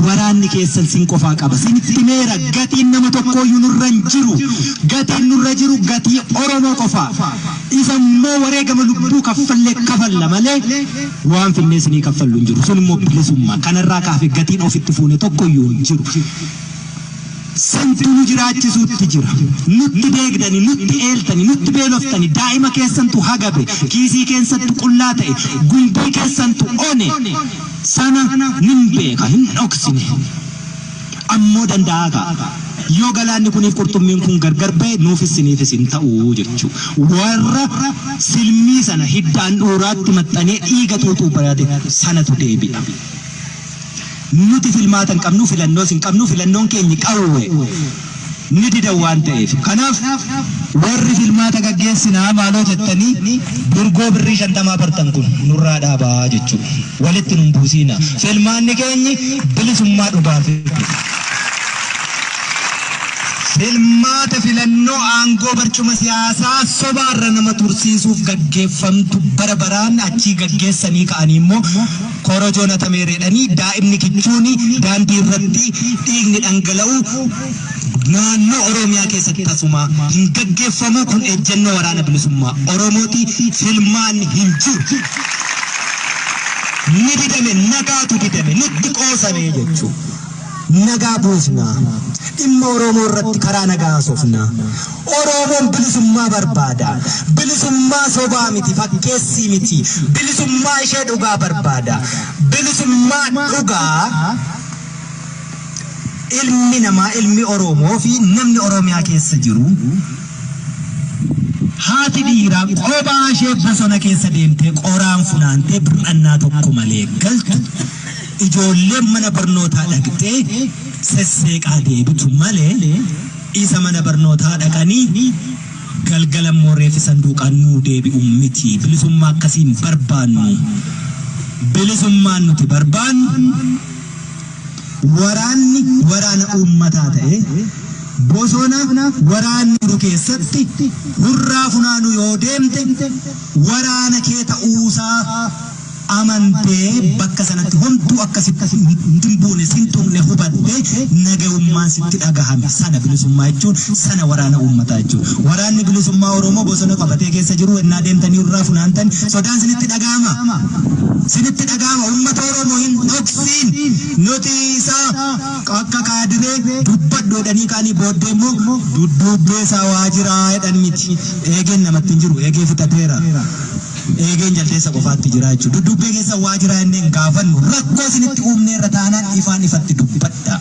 Waraanni keessan sin qofaa qaba. Sinitti himeera, gatiin nama tokkooyyuu nurra hin jiru. Gatiin nurra jiru gatii Oromoo qofaa. Isa immoo wareegama lubbuu kaffallee kafalla malee waan finnee sinii kaffallu hin jiru. Sun immoo bilisummaa. Kanarraa kaafee gatiin ofitti fuune tokkoyyuu hin jiru. Santu nu jiraachisuutti jira. Nutti deegdani, nutti eeltani, nutti beeloftani, daa'ima keessantu hagabe, kiisii keessantu qullaa ta'e, gumbii keessantu one. Sana nin beeka, hin dhoksine. Ammoo danda'aa ka'a. Yoo galaanni kuniif qurxummiin kun gargar ba'e nuufis siniifis hin ta'u jechuu. Warra silmii sana hidda handhuuraatti maxxanee dhiiga xuuxuu barate sanatu deebi'a. Nuti filmaata hin qabnu, filannoos hin qabnu, filannoon keenyi qawwee ni didan waan ta'eef. Kanaaf warri filmaata gaggeessinaa maaloo jettanii durgoo birrii 50 bartan kun nurraa dhaabaa jechuu. Walitti nun buusiina. Filmaanni keenyi bilisummaa dhugaa fidu. Filmaata filannoo aangoo barcuma siyaasaa sobaarra nama tursiisuuf gaggeeffamtu bara baraan achii gaggeessanii ka'anii immoo korojoon hatameera jedhanii daa'imni kichuuni daandii irratti dhiigni dhangala'u naannoo Oromiyaa keessatti tasuma hin gaggeeffamu. Kun ejjennoo waraana bilisummaa Oromooti. Filmaan hin jiru. Ni didame, nagaatu didame, nutti qoosame jechuudha. Nagaa buusna. Dhimma Oromoo irratti karaa nagaa haasofna. Oromoon bilisummaa barbaada. Bilisummaa sobaa miti, fakkeessii miti. Bilisummaa ishee dhugaa barbaada. Bilisummaa dhugaa ilmi namaa, ilmi Oromoo fi namni Oromiyaa keessa jiru haati dhiiraa qophaa ishee bosona keessa deemtee qoraan funaantee bir'annaa tokko malee galtu, ijoolleen mana barnootaa dhaqxee Sesseeqaa deebitu malee isa mana barnootaa dhaqanii galgala immoo reeffi sanduuqaan nuu deebi'u miti. Bilisummaa akkasii hin barbaannu. Bilisummaan nuti barbaannu waraanni waraana uummataa ta'ee bosona waraanni jiru keessatti hurraa funaanuu yoo deemte waraana kee ta'uusaa amantee bakka sanatti homtuu akka sitti hin buune sin tuqne hubattee nagayummaan sitti dhagahame sana bilisummaa jechuun sana waraana uummataa jechuudha. Waraanni bilisummaa Oromoo bosona qabatee keessa jiru ennaa deemtanii hurraa funaantan sodaan sinitti dhagahama. Sinitti dhagahama uummata Oromoo hin dhoksiin nuti isa akka kaadiree dubbadhu jedhanii kaanii booddee immoo dudduubbee isaa waa jiraa jedhan miti. Eegeen namatti hin jiru eegee fixateera. Eegeen jaldeessa qofaatti jira jechuudha. Dudduubbee keessa waa jiraa jennee hin gaafannu. Rakkoo isinitti uumneerra taanaan ifaan ifatti dubbadha.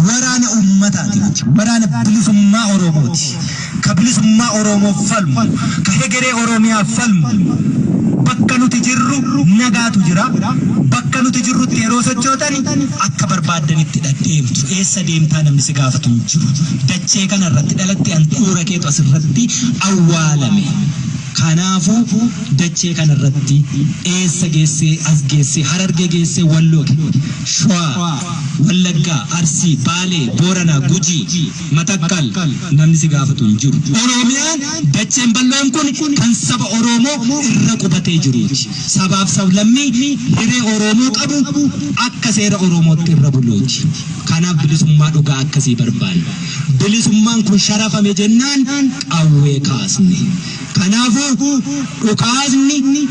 Waraana uummataati nuti. Waraana bilisummaa Oromooti. Ka bilisummaa Oromoof falmu, ka hegeree Oromiyaaf falmu. Bakka nuti jirru nagaatu jira. Bakka nuti jirrutti yeroo sochootani akka barbaaddanitti deemtu. Eessa deemtaa namni si gaafatu hin jiru. Dachee kana irratti dhalatte handhuura keetu asirratti awwaalame. Kanaafuu dachee kana irratti eessa geessee as geessee Harargee geessee Walloo, Shawaa, Wallaggaa, Arsii, Baalee, Booranaa, Gujii, Matakkal namni si gaafatu hin jiru. Oromiyaan dacheen bal'oon kun kan saba Oromoo irra qubatee jiruuti. Sabaaf sablammii hiree Oromoo qabu akka seera Oromootti irra buluuti. Kanaaf bilisummaa dhugaa akkasii barbaanna. Bilisummaan kun sharafame jennaan qawwee kaasne. Kanaafuu dhukaasni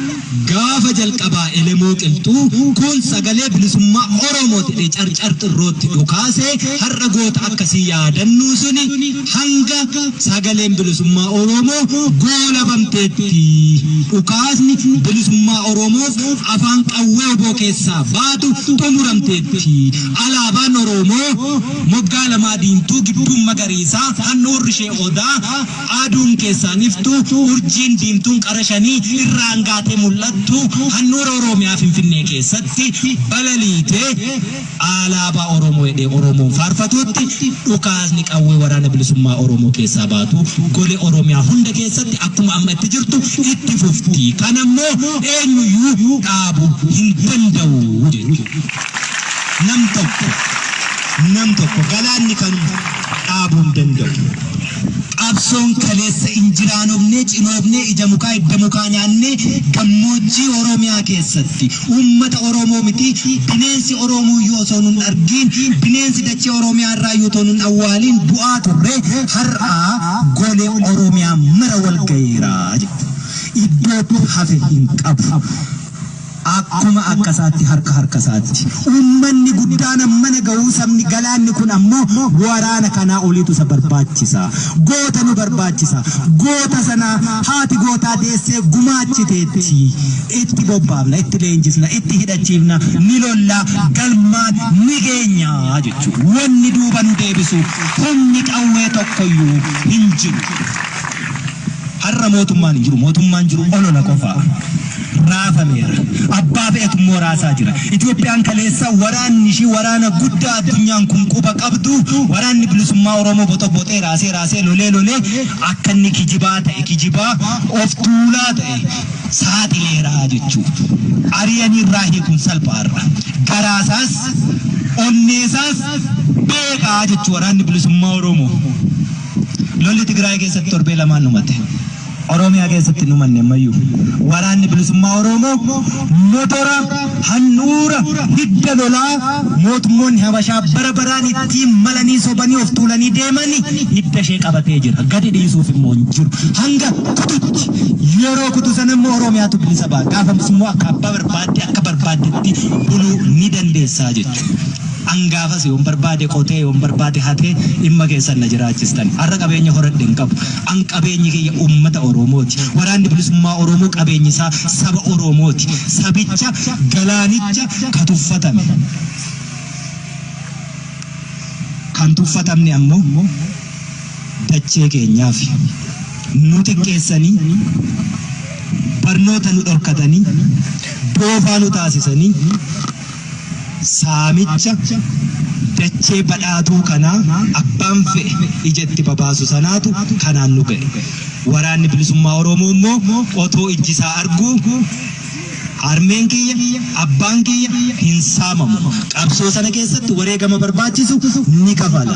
gaafa jalqabaa Elemoo Qilxuu kun sagalee bilisummaa Oromoo jedhee Carcar Xirrootti dhukaasee har'a goota akkasii yaadannuu suni hanga sagaleen bilisummaa Oromoo goolabamteetti. Dhukaasni bilisummaa Oromoof afaan qawwee oboo keessaa baatu xumuramteetti. Alaabaan Oromoo moggaa lamaa diimtuu gidduun magariisaa handhuurri ishee odaa aduun keessaan iftu urjiin diimtuun qara shanii irraan gaatee mul'attu handhuura Oromiyaa Finfinnee keessatti balaliitee alaabaa Oromoo jedhee Oromoon faarfatutti dhukaasni qawwee waraana bilisummaa Oromoo keessaa baatu golee Oromiyaa hunda keessatti akkuma amma itti jirtu itti fufti. Kanammoo eenyuyyuu dhaabuu hin danda'u jechuudha. Nam tokko galaanni kan dhaabuu hin danda'u. Qabsoon kaleessa injiraanofnee cinoofnee ija mukaa hidda mukaa nyaannee gammoojjii Oromiyaa keessatti uummata Oromoo miti bineensi Oromoo iyyuu osoo nun argiin bineensi dachee Oromiyaa irraa iyyuu otoo nun awwaaliin du'aa turre har'aa golee Oromiyaa mara wal gaheera jechuudha. Iddoo hafe hin qabu. Akkuma akka isaatti harka harka isaatti. Uummanni guddaan mana ga'uu sabni galaanni kun ammoo waraana kanaa oliitu isa barbaachisa. Goota nu barbaachisa. Goota sana haati gootaa deessee gumaachiteetti. Itti bobbaafna, itti leenjisna, itti hidhachiifna, ni lolla, galmaan ni geenya jechuudha. Wanni duuba nu deebisu humni qawwee tokkoyyuu hin jiru. Har'a mootummaan hin jiru. Mootummaan jiru olola qofa. Raafameera. Abbaa fe'etu immoo raasaa jira. Itoophiyaan kaleessa waraanni ishii waraana guddaa addunyaan kun quba qabdu waraanni bilisummaa Oromoo boxoboxee raasee raasee lolee lolee akka inni kijibaa ta'e kijibaa of tuulaa ta'e saaxileera jechuudha. Ari'anii irraa hiikuun salphaarra. Garaasaas onneesaas beekaa jechuu waraanni bilisummaa Oromoo. Lolli Tigraay keessatti torbee lamaan dhumate. Oromiyaa keessatti dhumanne ammayyuu. Waraanni bilisummaa Oromoo motora handhuura hidda lolaa mootummoonni Habashaa bara baraan ittiin malanii sobanii of tuulanii deemanii hidda ishee qabatee jira. Gadi dhiisuuf immoo hin jiru. Hanga kututti yeroo kutu sana immoo Oromiyaatu bilisa ba'a. Gaafamus immoo akka abbaa barbaadde akka barbaaddetti buluu ni dandeessaa jechuudha. Angaafas yoon barbaade qotee yoon barbaade hatee dhimma keessan na jiraachistan. Har'a qabeenya horadhe hin qabu. An qabeenyi kiyya uummata Oromooti. Waraanni bilisummaa Oromoo qabeenyi isaa saba Oromooti. Sabicha galaanicha ka tuffatame. Kan tuffatamne ammoo dachee keenyaaf nu xiqqeessanii barnoota nu dhorkatanii doofaa nu taasisanii Saamicha dachee badhaatuu kanaa abbaan fe'e ija itti babaasu sanaatu kanaan nu ga'e. Waraanni Bilisummaa Oromoo immoo otoo ijji isaa arguu harmeen kiyya, abbaan kiyya hin saamamu. Qabsoo sana keessatti wareegama barbaachisu ni kafala.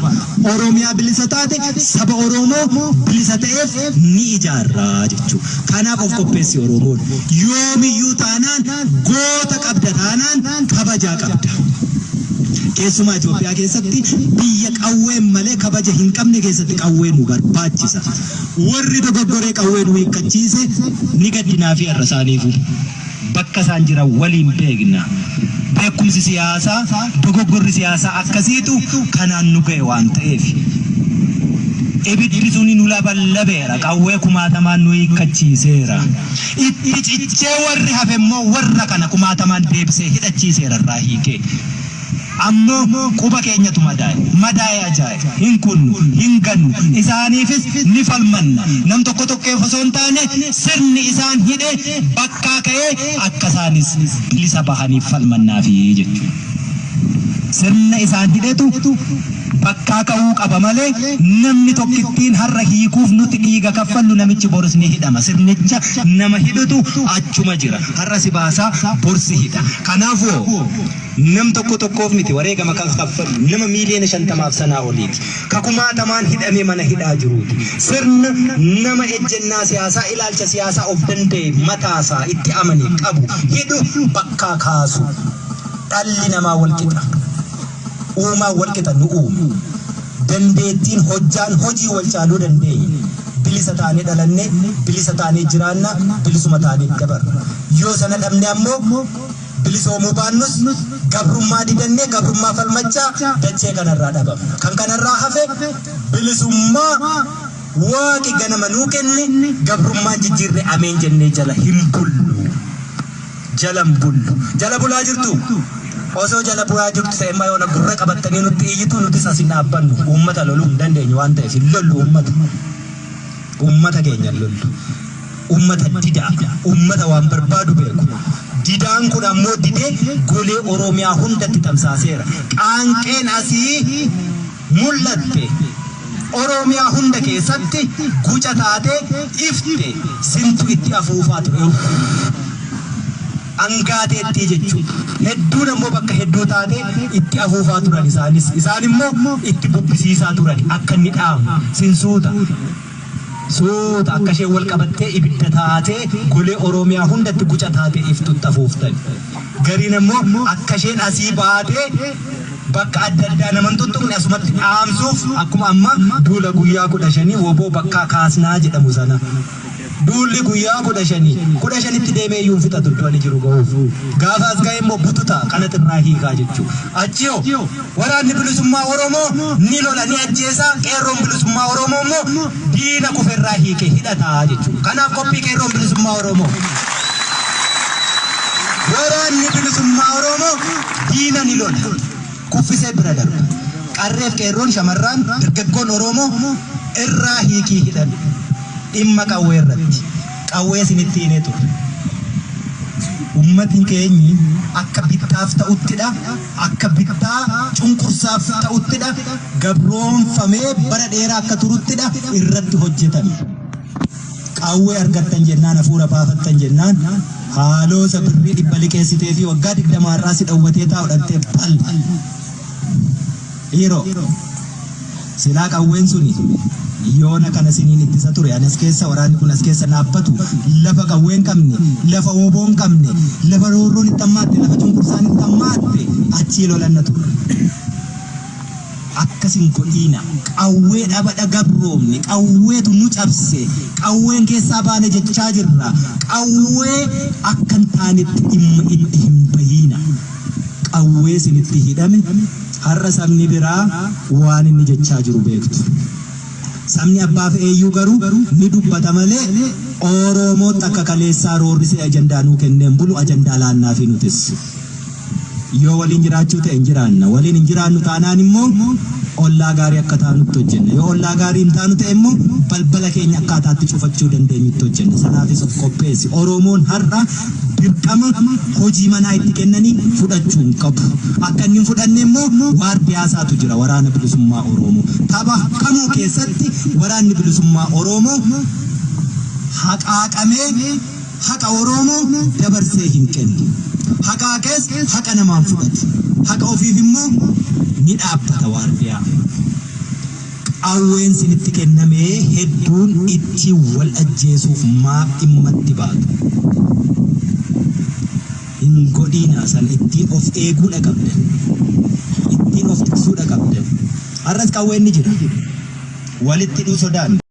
Oromiyaa bilisa taate saba Oromoo bilisa ta'eef ni ijaarra jechuudha. Kanaaf of qopheessi Oromoon. Yoomiyyuu taanaan goota qabda taanaan kabajaa qabda. Keessumaa Itoophiyaa keessatti biyya qawween malee kabaja hin qabne keessatti qawwee nu barbaachisa. Warri dogoggoree qawwee nu hiikkachiise ni gaddinaa fi har'a isaaniifu. Bakka isaan jiran waliin beekna. Beekumsi siyaasaa, dogoggorri siyaasaa akkasiitu kanaan nu ga'e waan ta'eef. Ibiddi suni nu laballabeera, qawwee kumaatamaan nu hiikkachiiseera. Itti cichee warri hafe immoo warra kana kumaatamaan deebisee hidhachiiseera irraa hiikee. Ammoo quba keenyatu madaa'e. Madaa'e ajaa'e. Hin kunnu, hin gannu. Isaaniifis ni falmanna. Nam tokko tokkeef osoo hin taane sirni isaan hidhe bakkaa ka'ee akka isaanis bilisa bahaniif falmannaafi jechuudha. Sirna isaan hidhetu bakkaa ka'uu qaba malee namni tokkittiin har'a hiikuuf nuti dhiiga kaffallu namichi boris ni hidhama. Sirnicha nama hidhutu achuma jira. Har'a si baasaa bor si hidha. Kanaafuu nam tokko tokkoof miti wareegama kan kaffallu nama miiliyoona 50f sanaa oliiti. Ka kumaatamaan hidhamee mana hidhaa jiruuti. Sirna nama ejjennaa siyaasaa ilaalcha siyaasaa of danda'e mataasaa itti amane qabu hidhu bakkaa kaasu. Dhalli namaa wal qixa. Uumaan wal qixa nu uume. Dandeettiin hojjaan hojii wal caaluu dandeenya. Bilisa taanee dhalanne, bilisa taanee jiraanna, bilisuma taanee dabarra. Yoo sana dhabne ammoo bilisoomuu baannus gabrummaa didannee gabrummaa falmachaa dachee kanarraa dhabamna. Kan kanarraa hafe bilisummaa Waaqi ganama nuu kenne gabrummaan jijjiirre ameen jennee jala hin bullu. Jala hin bullu. Jala bulaa jirtu? Osoo jala bulaa jirtu ta'e immoo yoona gurra qabattanii nutti iyyitu, nutis as hin dhaabbannu. Uummata loluu hin dandeenyu waan ta'eef hin lollu uummata. Uummata keenya hin lollu. Uummata didaa. Uummata waan barbaadu beeku. Didaan kun ammoo didee golee Oromiyaa hundatti tamsaaseera. Qaanqeen asii mul'atte Oromiyaa hunda keessatti guca taatee ifte, sintu itti afuufaa ture. Angaateettii jechuudha. Hedduun ammoo bakka hedduu taatee itti afuufaa turan isaanis. Isaan immoo itti bubbisiisaa turan akka inni dhaamu. Sin suuta. Suuta akka isheen wal qabattee ibidda taatee golee Oromiyaa hundatti guca taatee iftutti afuuftan. Gariin ammoo akka isheen asii baatee bakka adda addaa nama hin tuttuqne asumatti dhaamsuuf, akkuma amma duula guyyaa 15 WBO bakkaa kaasnaa jedhamu sana. Duulli guyyaa 15, 15tti deemee iyyuu hin fixatu iddoo ani jiru ga'uuf. Gaafa as ga'e immoo bututa kanatu irraa hiikaa jechuudha. Achi hoo Waraanni Bilisummaa Oromoo ni lola, ni ajjeesa, Qeerroon Bilisummaa Oromoo immoo diina kufe irraa hiike hidhata jechuudha. Kanaaf qophii Qeerroon Bilisummaa Oromoo. Waraanni Bilisummaa Oromoo diina ni lola. Kuffisee bira darba. Qarreef qeerroon, shamarraan, dargaggoon Oromoo irraa hiikii hidhadhu. Dhimma qawwee irratti. Qawwee isinitti himee ture. Ummatni keenyi akka bittaaf ta'uttidha, akka bittaa cunqursaaf ta'uttidha, gabroomfamee bara dheeraa akka turuttidha irratti hojjetame. Qawwee argattan jennaan, hafuura baafattan jennaan, haaloo isa birrii 100 liqeessitee fi waggaa 20 har'aa si dhowwatee taa'u dhaqxee bal. Dhiiroo, silaa qawween suni yoona kana siniin ittisa ture. Ani as keessa, waraanni kun as keessa dhaabbatu, lafa qawwee hin qabne, lafa wbo hin qabne, lafa roorroon itti hammaatte, lafa cunqursaan itti hammaatte achii lolanna turre. Akkas hin godhiina. Qawwee dhabadha gabroomne. Qawweetu nu cabse. Qawween keessaa baane jechaa jirra. Qawwee akka hin taanetti dhimma itti hin bahiina. Qawwee isinitti hidhame har'a sabni biraa waan inni jechaa jiru beektu. Sabni abbaa fe'eeyyuu garuu ni dubbata malee Oromootti akka kaleessaa roorrisee ajandaa nuu kennee hin bulu, ajandaa laannaafii nutis. Yoo waliin jiraachuu ta'e hin jiraanna. Waliin hin jiraannu taanaan immoo ollaa gaarii akka taanutti hojjenna. Yoo ollaa gaarii hin taanu ta'e immoo balbala keenya akkaataatti cufachuu dandeenyutti hojjenna. Sanaafis of qopheessi. Oromoon har'a Dirqama hojii manaa itti kennanii fudhachuu hin qabu. Akka inni hin fudhanne immoo waardiyaa isaatu jira waraana bilisummaa Oromoo. Tapha kamuu keessatti waraanni bilisummaa Oromoo haqaaqamee haqa Oromoo dabarsee hin kennu. Haqaaqees haqa namaan fudhatu. Haqa ofiif immoo ni dhaabbata waardiyaa. Qawween sinitti kennamee hedduun ittiin wal ajjeesuuf maaf dhimma itti baatu? Hin godhiinaa sana ittiin of eeguudha qabdan. Ittiin of tiksuudha qabdan. Har'as qawween ni jira. Walitti hidhuu sodaanna.